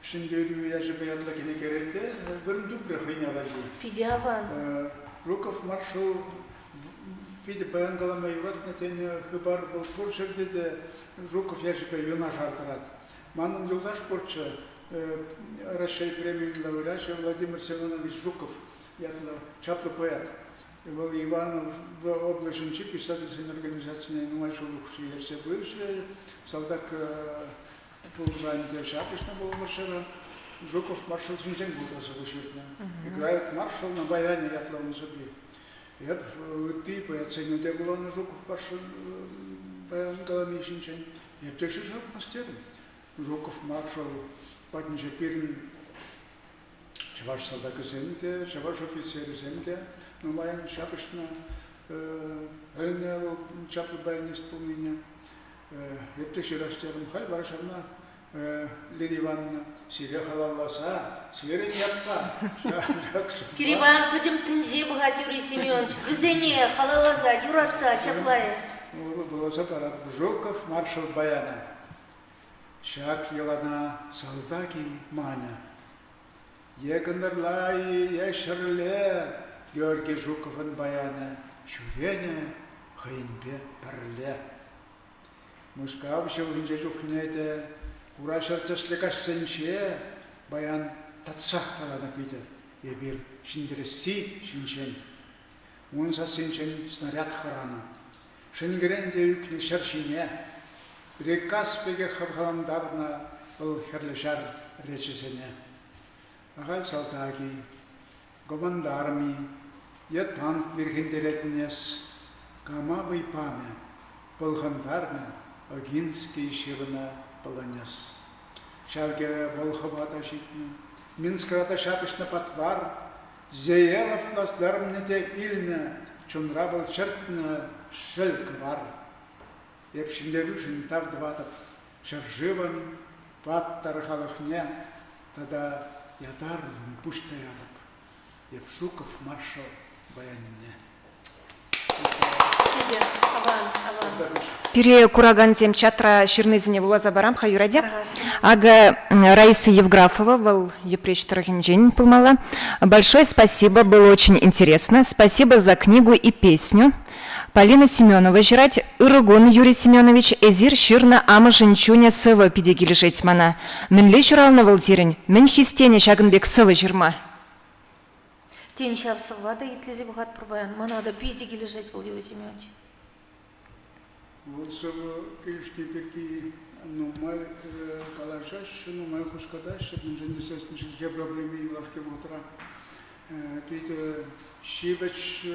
Ҫӗнтерӳ ячӗпе ятлӑ кӗнекере те вырӑн тупрӗ хӑйне валли. Питӗ аван. Жуков маршал питӗ паян калама юратнӑ тенӗ хыпар вӑл пур ҫӗрте те Жуков ячӗпе юнашар тӑрать. Манӑн юлташ пурччӗ, Раҫҫей премийӗн лауреачӗ Владимир Семенович Жуков ятлӑ чаплӑ поэт. Вӑл Иванов облаҫӗнчи писательсен организацине нумай ҫул хушши ертсе пычӗ. Салтак пулса ӗнтӗ ҫапӑҫнӑ вӑл вӑрҫӑра. Жуков маршал ҫинчен пулса сӑвӑ ҫырнӑ. Играет маршал на баяне ятлӑ ун сӑвви. Эп ытти поэтсене те вуланӑ Жуков маршал баян калани ҫинчен. Эп те ҫырса пӑхас терӗм. Жуков маршал патӗнче пирӗн чӑваш салтакӗсем те, чӑваш офицерӗсем те нумайӑн ҫапӑҫнӑ, пӗлнӗ вӑл чаплӑ баянист пулнине. Эп те ҫырас терӗм. Халь вара ҫавна Лидия Ивановна сире халалласа, сирӗн ятпа. Пире пӗтӗм тӗнче пӑхать Юрий Семенович. Вӗсене халалласа, юратса ҫапла-и? Вуласа паратӑп. Жуков маршал баяна. Ҫак йӑлана салтак-и манӗ. Е кӑнтӑрла-и, е ҫӗрле Георгий Жуковӑн баянӗ ҫӳренӗ хӑйӗнпе пӗрле. Мускав ҫывӑхӗнче чухне те хура ҫӗр тӗслӗ каҫсенче баян татсах каланӑ питӗ эпир ҫӗнтересси ҫинчен. Ун сассинчен снаряд хӑранӑ. Шӗнкӗрен те ӳкнӗ ҫӗр ҫине. Приказ пекех хавхалантарнӑ вӑл Хӗрлӗ Ҫар речӗсене. Ахаль салтак-и, командарм-и е танк вирхӗнтеретӗн эс, кама вӑй памӗ, пӑлхантармӗ Огинский ҫырнӑ полонез. Ҫав кӗвӗ Волхова та ҫитнӗ, Минскра та ҫапӑҫнӑ патвар, Зеелов плацдармне те илнӗ, чунра вӑл чӗртнӗ шӗл кӑвар. Эп ҫӗнтерӳшӗн тав тӑватӑп ҫӗршывӑн паттӑр халӑхне тата ятарлӑн пуҫ таятӑп эп Жуков маршал баянне. Пире куракансем чатра ҫырнисене вуласа парам-ха, юрать-и? Акӑ Раиса Евграфова, вӑл Йӗпреҫ тӑрӑхӗнчен пулмалла. Большое спасибо, было очень интересно. Спасибо за книгу и песню. Полина Семенова ҫырать. Ырӑ кун, Юрий Семенович, эсир ҫырнӑ амӑшӗн чунӗ сӑвӑ питӗ килӗшет мана. Мӗнле ҫуралнӑ вӑл сирӗн? Мӗн хистенӗ ҫакӑн пек сӑвӑ ҫырма? Тен, ҫав сӑвва та итлесе пӑхатпӑр паян. Мана та питӗ килӗшет вӑл, Юрий Семенович. Вӑл сӑвӑ килӗшни пирки нумай калаҫаҫҫӗ, нумай хускатаҫҫӗ, мӗншӗн тесессӗн чӗлхе проблеми юлашки вӑхӑтра питӗ ҫивӗч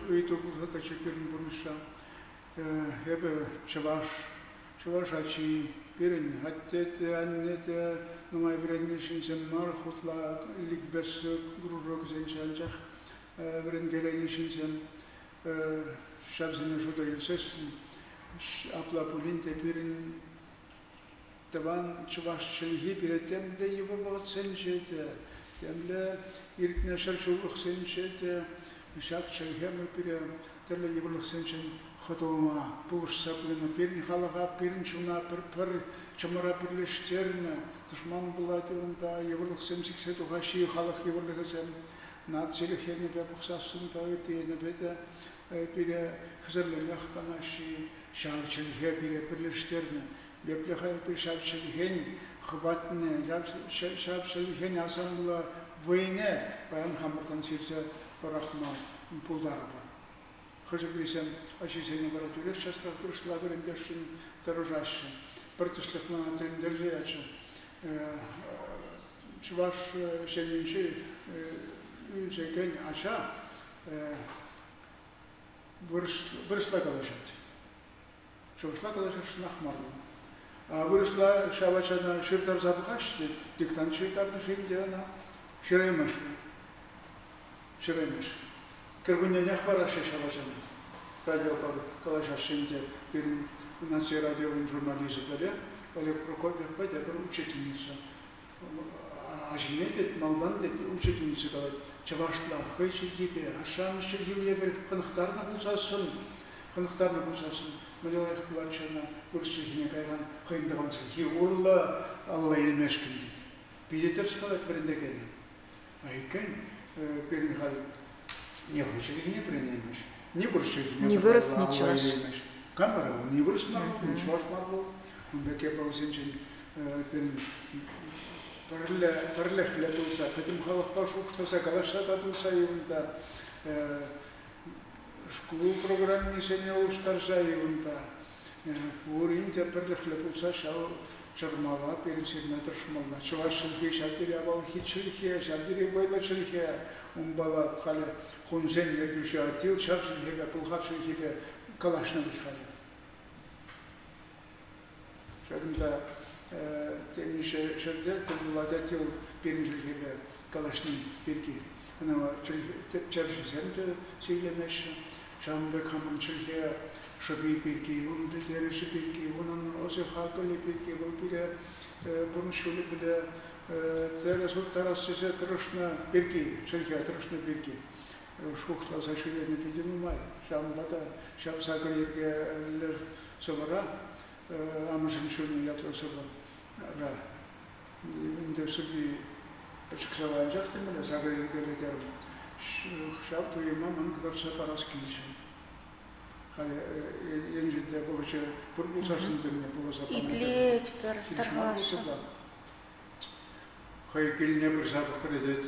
ыйту пулса тӑчӗ пирӗн пурнӑҫра. Эпӗ чӑваш, чӑваш ачи, пирӗн атте те, анне те нумай вӗреннӗ ҫынсем мар, хутла ликбез кружокӗсенче анчах вӗренкеленӗ ҫынсем. Ҫавсене шута илсессӗн, апла пулин те пирӗн тӑван чӑваш чӗлхи пире темле йывӑр вӑхӑтсенче те, темле иртнӗ ҫӗршывлӑхсенче те ҫак чӗлхемӗр пире тӗрлӗ йывӑрлӑхсенчен хӑтӑлма пулӑшса пынӑ. Пирӗн халӑха, пирӗн чуна пӗр чӑмӑра пӗрлештернӗ. Тӑшман пулать унта, йывӑрлӑхсем сиксе тухаҫҫӗ, халӑх йывӑрлӑхӗсем нацилӗх енӗпе пӑхсассӑн та, ытти енӗпе те пире хӗсӗрлеме хӑтланаҫҫӗ. Ҫав чӗлхе пире пӗрлештернӗ. Епле-ха эпир ҫав чӗлхен хӑватне, ҫав чӗлхен асамлӑ вӑйне паян хамӑртан сирсе пӑрахма пултарӑпӑр. Хӑшӗ-пӗрисем ачисене вара тӳрех часрах вырӑсла вӗрентесшӗн тӑрӑшаҫҫӗ. Пӗр тӗслӗх мана тӗлӗнтерсе ячӗ. Чӑваш ҫемйинчи ӳсекен ача вырӑсла калаҫать. Чӑвашла калаҫасшӑнах мар вӑл. А вырӑсла ҫав ачана ҫыртарса пӑхаҫҫӗ те, диктант ҫыртарнӑ-ши ӗнтӗ ӑна, ҫыраймасть вӑл. Ҫыраймасть. Кӗркунненех параҫҫӗ ҫав ачана. Радиопа калаҫаҫҫӗ ӗнтӗ пирӗн наци радиовӗн журналисчӗпеле Олег Прокопьевпа тепӗр учительница. Ачине тет, малтан тет, учительница калать, чӑвашла хӑй чӗлхипе, ашшӗ-амӑш чӗлхипе хӑнӑхтарнӑ пулсассӑн, хӑнӑхтарнӑ пулсассӑн, мӗнле лайӑх пулатчӗ ӑна вырӑс чӗлхине кайран хӑйӗн тӑван чӗлхи урлӑ алла илмешкӗн тет. Питӗ тӗрӗс калать вӗрентекенӗ. А иккен пирӗн халь. Ни хӑй чӗлхине вӗренеймӗҫ, ни вырӑс чӗлхине Ни вырӑс, ни чӑваш. Кам вара вӑл? Ни вырӑс мар вӑл, ни чӑваш мар вӑл. Ун пек япаласенчен пирӗн пӗрле, пӗрлӗхлӗ пулса, пӗтӗм халӑхпа шухӑшласа, калаҫса татӑлса унта шкул программисене улӑштарса-и унта пурин те пӗрлӗхлӗ пулса ҫав чӑрмава пирӗн сирме тӑрӑшмалла. Чӑваш чӗлхи ҫав тери авалхи чӗлхе, ҫав тери вӑйлӑ чӗлхе. Унпала халӗ хунсен ертӳҫи Аттил ҫав чӗлхепе, пӑлхар чӗлхипе калаҫнӑ вӗт халӗ. Ҫакӑнта темиҫе ҫӗрте тӗл пулать Аттил пирӗн чӗлхепе калаҫни пирки. Ӑна тӗпчевҫӗсем те сийлемеҫҫӗ. Ҫавӑн пек хамӑн чӗлхе шӑпи пирки, унӑн пӗлтерӗшӗ пирки, унӑн ӑсӗ-хакӑлӗ пирки вӑл пире пурнӑҫ ҫулӗпе тӗрӗс уттарас тесе тӑрӑшнӑ пирки, чӗлхе тӑрӑшнӑ пирки шухӑшласа ҫӳренӗ питӗ нумай. Ҫавӑнпа та ҫав сакӑр йӗркеллӗ сӑвӑра амӑшӗн чунӗ ятлӑ сӑвӑра ӗнтӗ сӑвви пӗчӗк сӑвӑ анчах темелле сакӑр йӗркеллӗ терӗм. Ҫав туйӑма ман кӑтартса парас килчӗ. Халӗ енчен те вӑхӑчӗ пур пулсассӑн тӗлне пулӑса пама Итлетпӗр, тархасшӑн. Хӑй килне пырса пӑхрӗ тет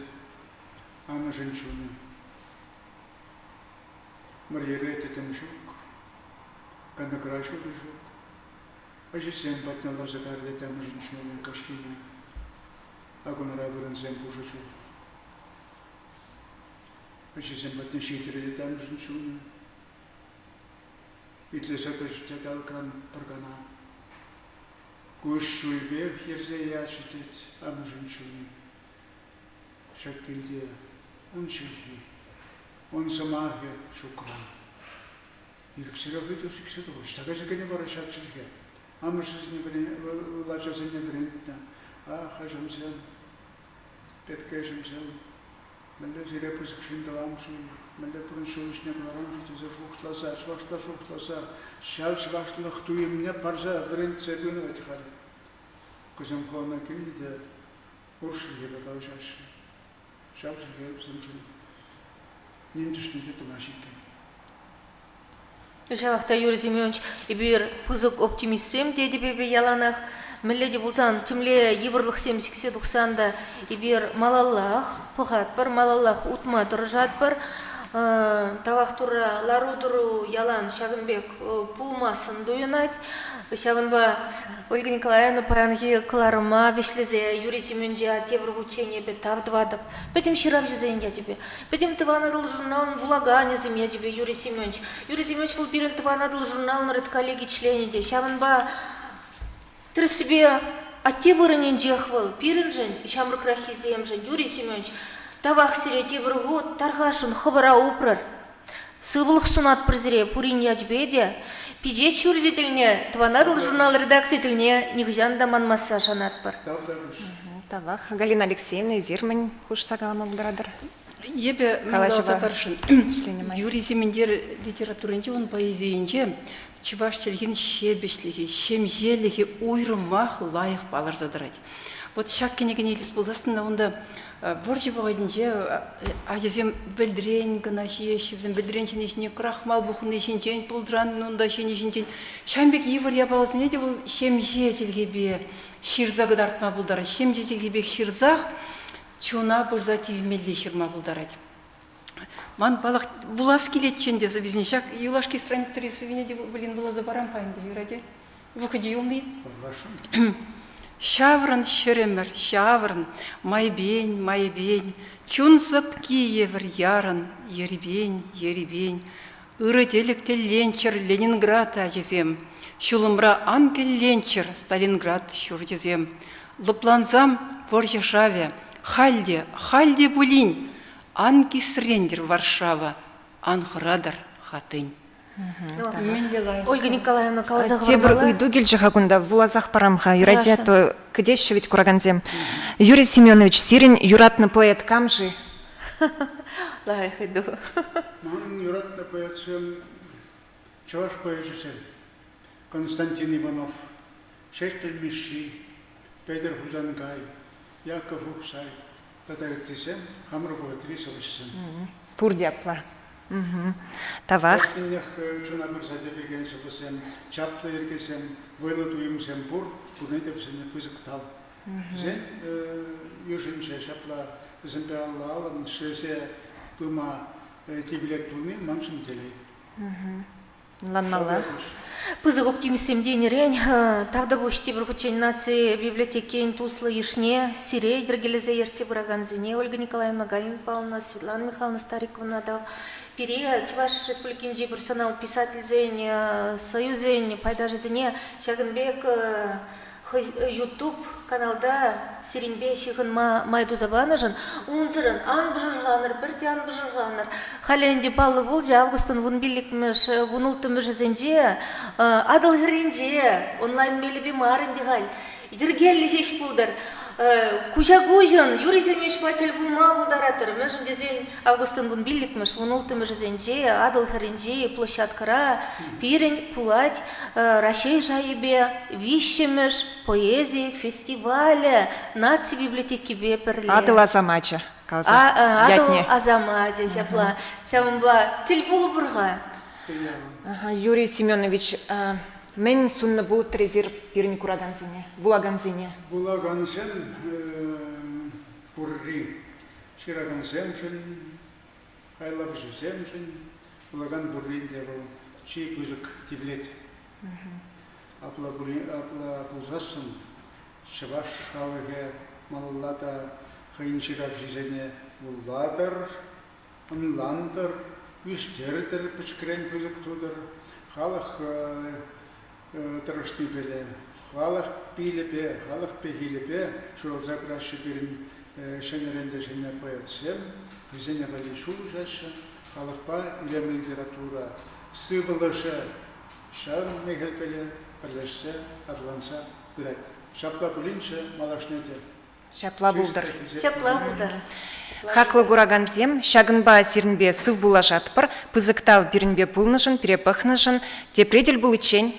амӑшӗн чунӗ. Мӑрьере тӗтӗм ҫук, кантӑкра ҫутӑ ҫук. Ачисем патне ларса кайрӗ тет амӑшӗн чунӗ каҫхине. Вагонра вырӑнсем пушӑ чух. Ачисем патне ҫитрӗ тет амӑшӗн чунӗ. Итлесе тӑчӗ тет алӑкран пӗр кана. Куҫҫульпех йӗрсе ячӗ тет амӑшӗн чунӗ. Ҫак килте ун чӗлхи, ун сӑмахӗ ҫукран. Ирӗксӗрех ыйту сиксе тухать. Ӑҫта кайса кӗнӗ вара ҫак чӗлхе? Амӑшӗсене ачасене вӗрентнӗ. Ах, ачамсем, пепкешӗмсем, мӗнле сире пысӑк ҫын тӑвам-ши, мӗнле пурнӑҫ ҫул ҫине кӑларам-ши тесе шухӑшласа, чӑвашла шухӑшласа, ҫав чӑвашлӑх туйӑмне парса вӗрентсе пынӑ вӗт халӗ. Кӗсем хулана килнӗ те пур чӗлхепе калаҫаҫҫӗ. Ҫав чӗлхе вӗсемшӗн ним тӗшне те тӑмасть иккен. Ҫавах та, Юрий Семенович, эпир пысӑк оптимистсем тетӗп эпӗ яланах. Мӗнле те пулсан, темле йывӑрлӑхсем сиксе тухсан та эпир малаллах пӑхатпӑр, малаллах утма тӑрӑшатпӑр. Тавах Турра, лару-тӑру ялан ҫакӑн пек пулмассӑн туйӑнать. Ҫавӑнпа Ольга Николаевна паянхи кӑларӑма вӗҫлесе Юрий Семеновича тепӗр хутчен эпӗ тав тӑватӑп. Пӗтӗм ҫыравҫӑсен ячӗпе, пӗтӗм Тӑван Атӑл журналӑн вулаканӗсем ячӗпе Юрий Семенович. Юрий Семенович вӑл пирӗн Тӑван Атӑл журналӑн редколлеги членӗ те. Ҫавӑнпа тӗрӗссипе атте вырӑнӗнчех вӑл пирӗншӗн, ҫамрӑкраххисемшӗн, Юрий Семенович, тавах сире тепӗр хут тархасшӑн хӑвӑра упрӑр. Сывлӑх сунатпӑр сире пурин ячӗпе те. Пичет ҫурчӗ тӗлне, Тӑван Атӑл журнал редакци тӗлне нихӑҫан та манмасса шанатпӑр. Тавах. Галина Алексеевна, эсир мӗн хушса калама пултаратӑр? Эпӗ каласа паршӑн. Юрий Сементер литературинче, ун поэзийӗнче чӑваш чӗлхин ҫепӗҫлӗхӗ, ҫемҫелӗхӗ уйрӑмах лайӑх палӑрса тӑрать. Вот ҫак кӗнекене илес пулсассӑн та унта вӑрҫӑ вӑхӑтӗнче ачасем вӗлтрен кӑна ҫиеҫҫӗ, вӗсем вӗлтрен ҫини ҫине крахмал пухни ҫинчен, пултран унта ҫини ҫинчен. Ҫавӑн пек йывӑр япаласене те вӑл ҫемҫе чӗлхепе ҫырса кӑтартма пултарать. Ҫемҫе чӗлхепех ҫырсах чуна пырса тивмелле ҫырма пултарать. Ман паллах вулас килетчӗ ӗнтӗ сӑввисене. Ҫак юлашки страницӑри сӑввине те блин вуласа парам-ха ӗнтӗ, юрать-и? Вӑхӑчӗ юлни. Ҫаврӑн, ҫӗрӗмӗр, ҫаврӑн, майпен, майпен, чун сӑпки евӗр ярӑн, ерипен, ерипен. Ырӑ тӗлӗк тӗлленччӗр Ленинград ачисем, ҫулӑмра ан кӗлленччӗр Сталинград ҫурчӗсем. Лӑплансам вӑрҫӑ шавӗ, халь те, халь те пулин, ан кисрентӗр Варшава, ан хӑратӑр Хатынь. Ольга Николаевна каласа Тепӗр ыйту килчӗ-ха кунта, вуласах парам-ха. Юрать, а то кӗтеҫҫӗ ведь куракансем. Юрий Семенович, сирӗн юратнӑ поэт кам-ши? Лайӑх ыйту. Манӑн юратнӑ поэтсем чӑваш поэчӗсем. Константин Иванов, Ҫеҫпӗл Мишши, Петӗр Хусанкай, Яков Ухсай тата ыттисем хамӑр вӑхӑтри сӑвӑҫсем. Пурте апла. Тавах. Кашнинех чуна пырса тивекен сӑвӑсем, чаплӑ йӗркесем, вӑйлӑ туйӑмсем пур. Пурне те вӗсене пысӑк тав. Вӗсен йышӗнче ҫапла вӗсемпе алла-аллӑн ӗҫлесе пыма тивлет пулни маншӑн телей. Ӑнланмалла. Пысӑк оптимистсем тенӗрен тавтапуҫ тепӗр хутчен наци библиотекин туслӑ йышне сире йӗркелесе ертсе пыракансене Ольга Николаевна Галина Павловна, Светлана Михайловна Стариковна та пире Чӑваш Республикинчи профессионал писательсен союзӗн пайташӗсене ҫакӑн пек хӑй YouTube каналта сирӗнпе ҫыхӑнма май туса панӑшӑн унсӑрӑн ан пӑшӑрханӑр, пӗртте ан пӑшӑрханӑр. Халӗ ӗнтӗ паллӑ пулчӗ, августӑн вунпиллӗкмӗш, вунулттӑмӗшӗсенче Атӑл хӗрринче онлайн мелӗпе мар ӗнтӗ халь, йӗркеллӗ ҫеҫ пултӑр. Куҫа-куҫӑн Юрий Семеновичпа тӗл пулма пултаратӑр, мӗншӗн тесен Августӑн вунпиллӗкмӗш, вунулттӑмӗшӗсенче Атӑл хӗрринчи площадкӑра пирӗн пулать Раҫҫей шайӗпе виҫҫӗмӗш поэзи фестивалӗ наци библиотекипе пӗрле. Атӑл асамачӗ каласа Атӑл ятне. асамачӗ ҫапла. Ҫавӑнпа тӗл пулӑпӑр-ха. Юрий Семенович, мӗн суннӑ пулӑттӑр эсир пирӗн куракансене, вулакансене? Вулакансем пурри Ҫыракансемшӗн, хайлавҫӑсемшӗн вулакан пуррин те вӑл чи пысӑк тивлет. Апла пулин, апла пулсассӑн чӑваш халӑхӗ малалла та хӑйӗн ҫыравҫисене вулатӑр, ӑнлантӑр, ӳстертӗр, пӗчӗкрен пысӑк тутӑр. Халӑх тӑрӑшнипеле, халӑх пилӗпе, халӑх пехилӗпе ҫуралса пыраҫҫӗ пирӗн ҫӗнӗрен те ҫӗнӗ поэтсем, хӑйсене валли ҫул уҫаҫҫӗ, халӑхпа илемлӗ литература сывлӑшӗ ҫав мехелпеле пӗрлешсе аталанса пырать. Ҫапла пулинччӗ малашне те. Ҫапла пултӑр. Ҫапла пултӑр. Хаклӑ куракансем, ҫакӑнпа сирӗнпе сыв пуллашатпӑр. Пысӑк тав пирӗнпе пулнӑшӑн, пире пӑхнӑшӑн. Тепре тӗл пуличчен.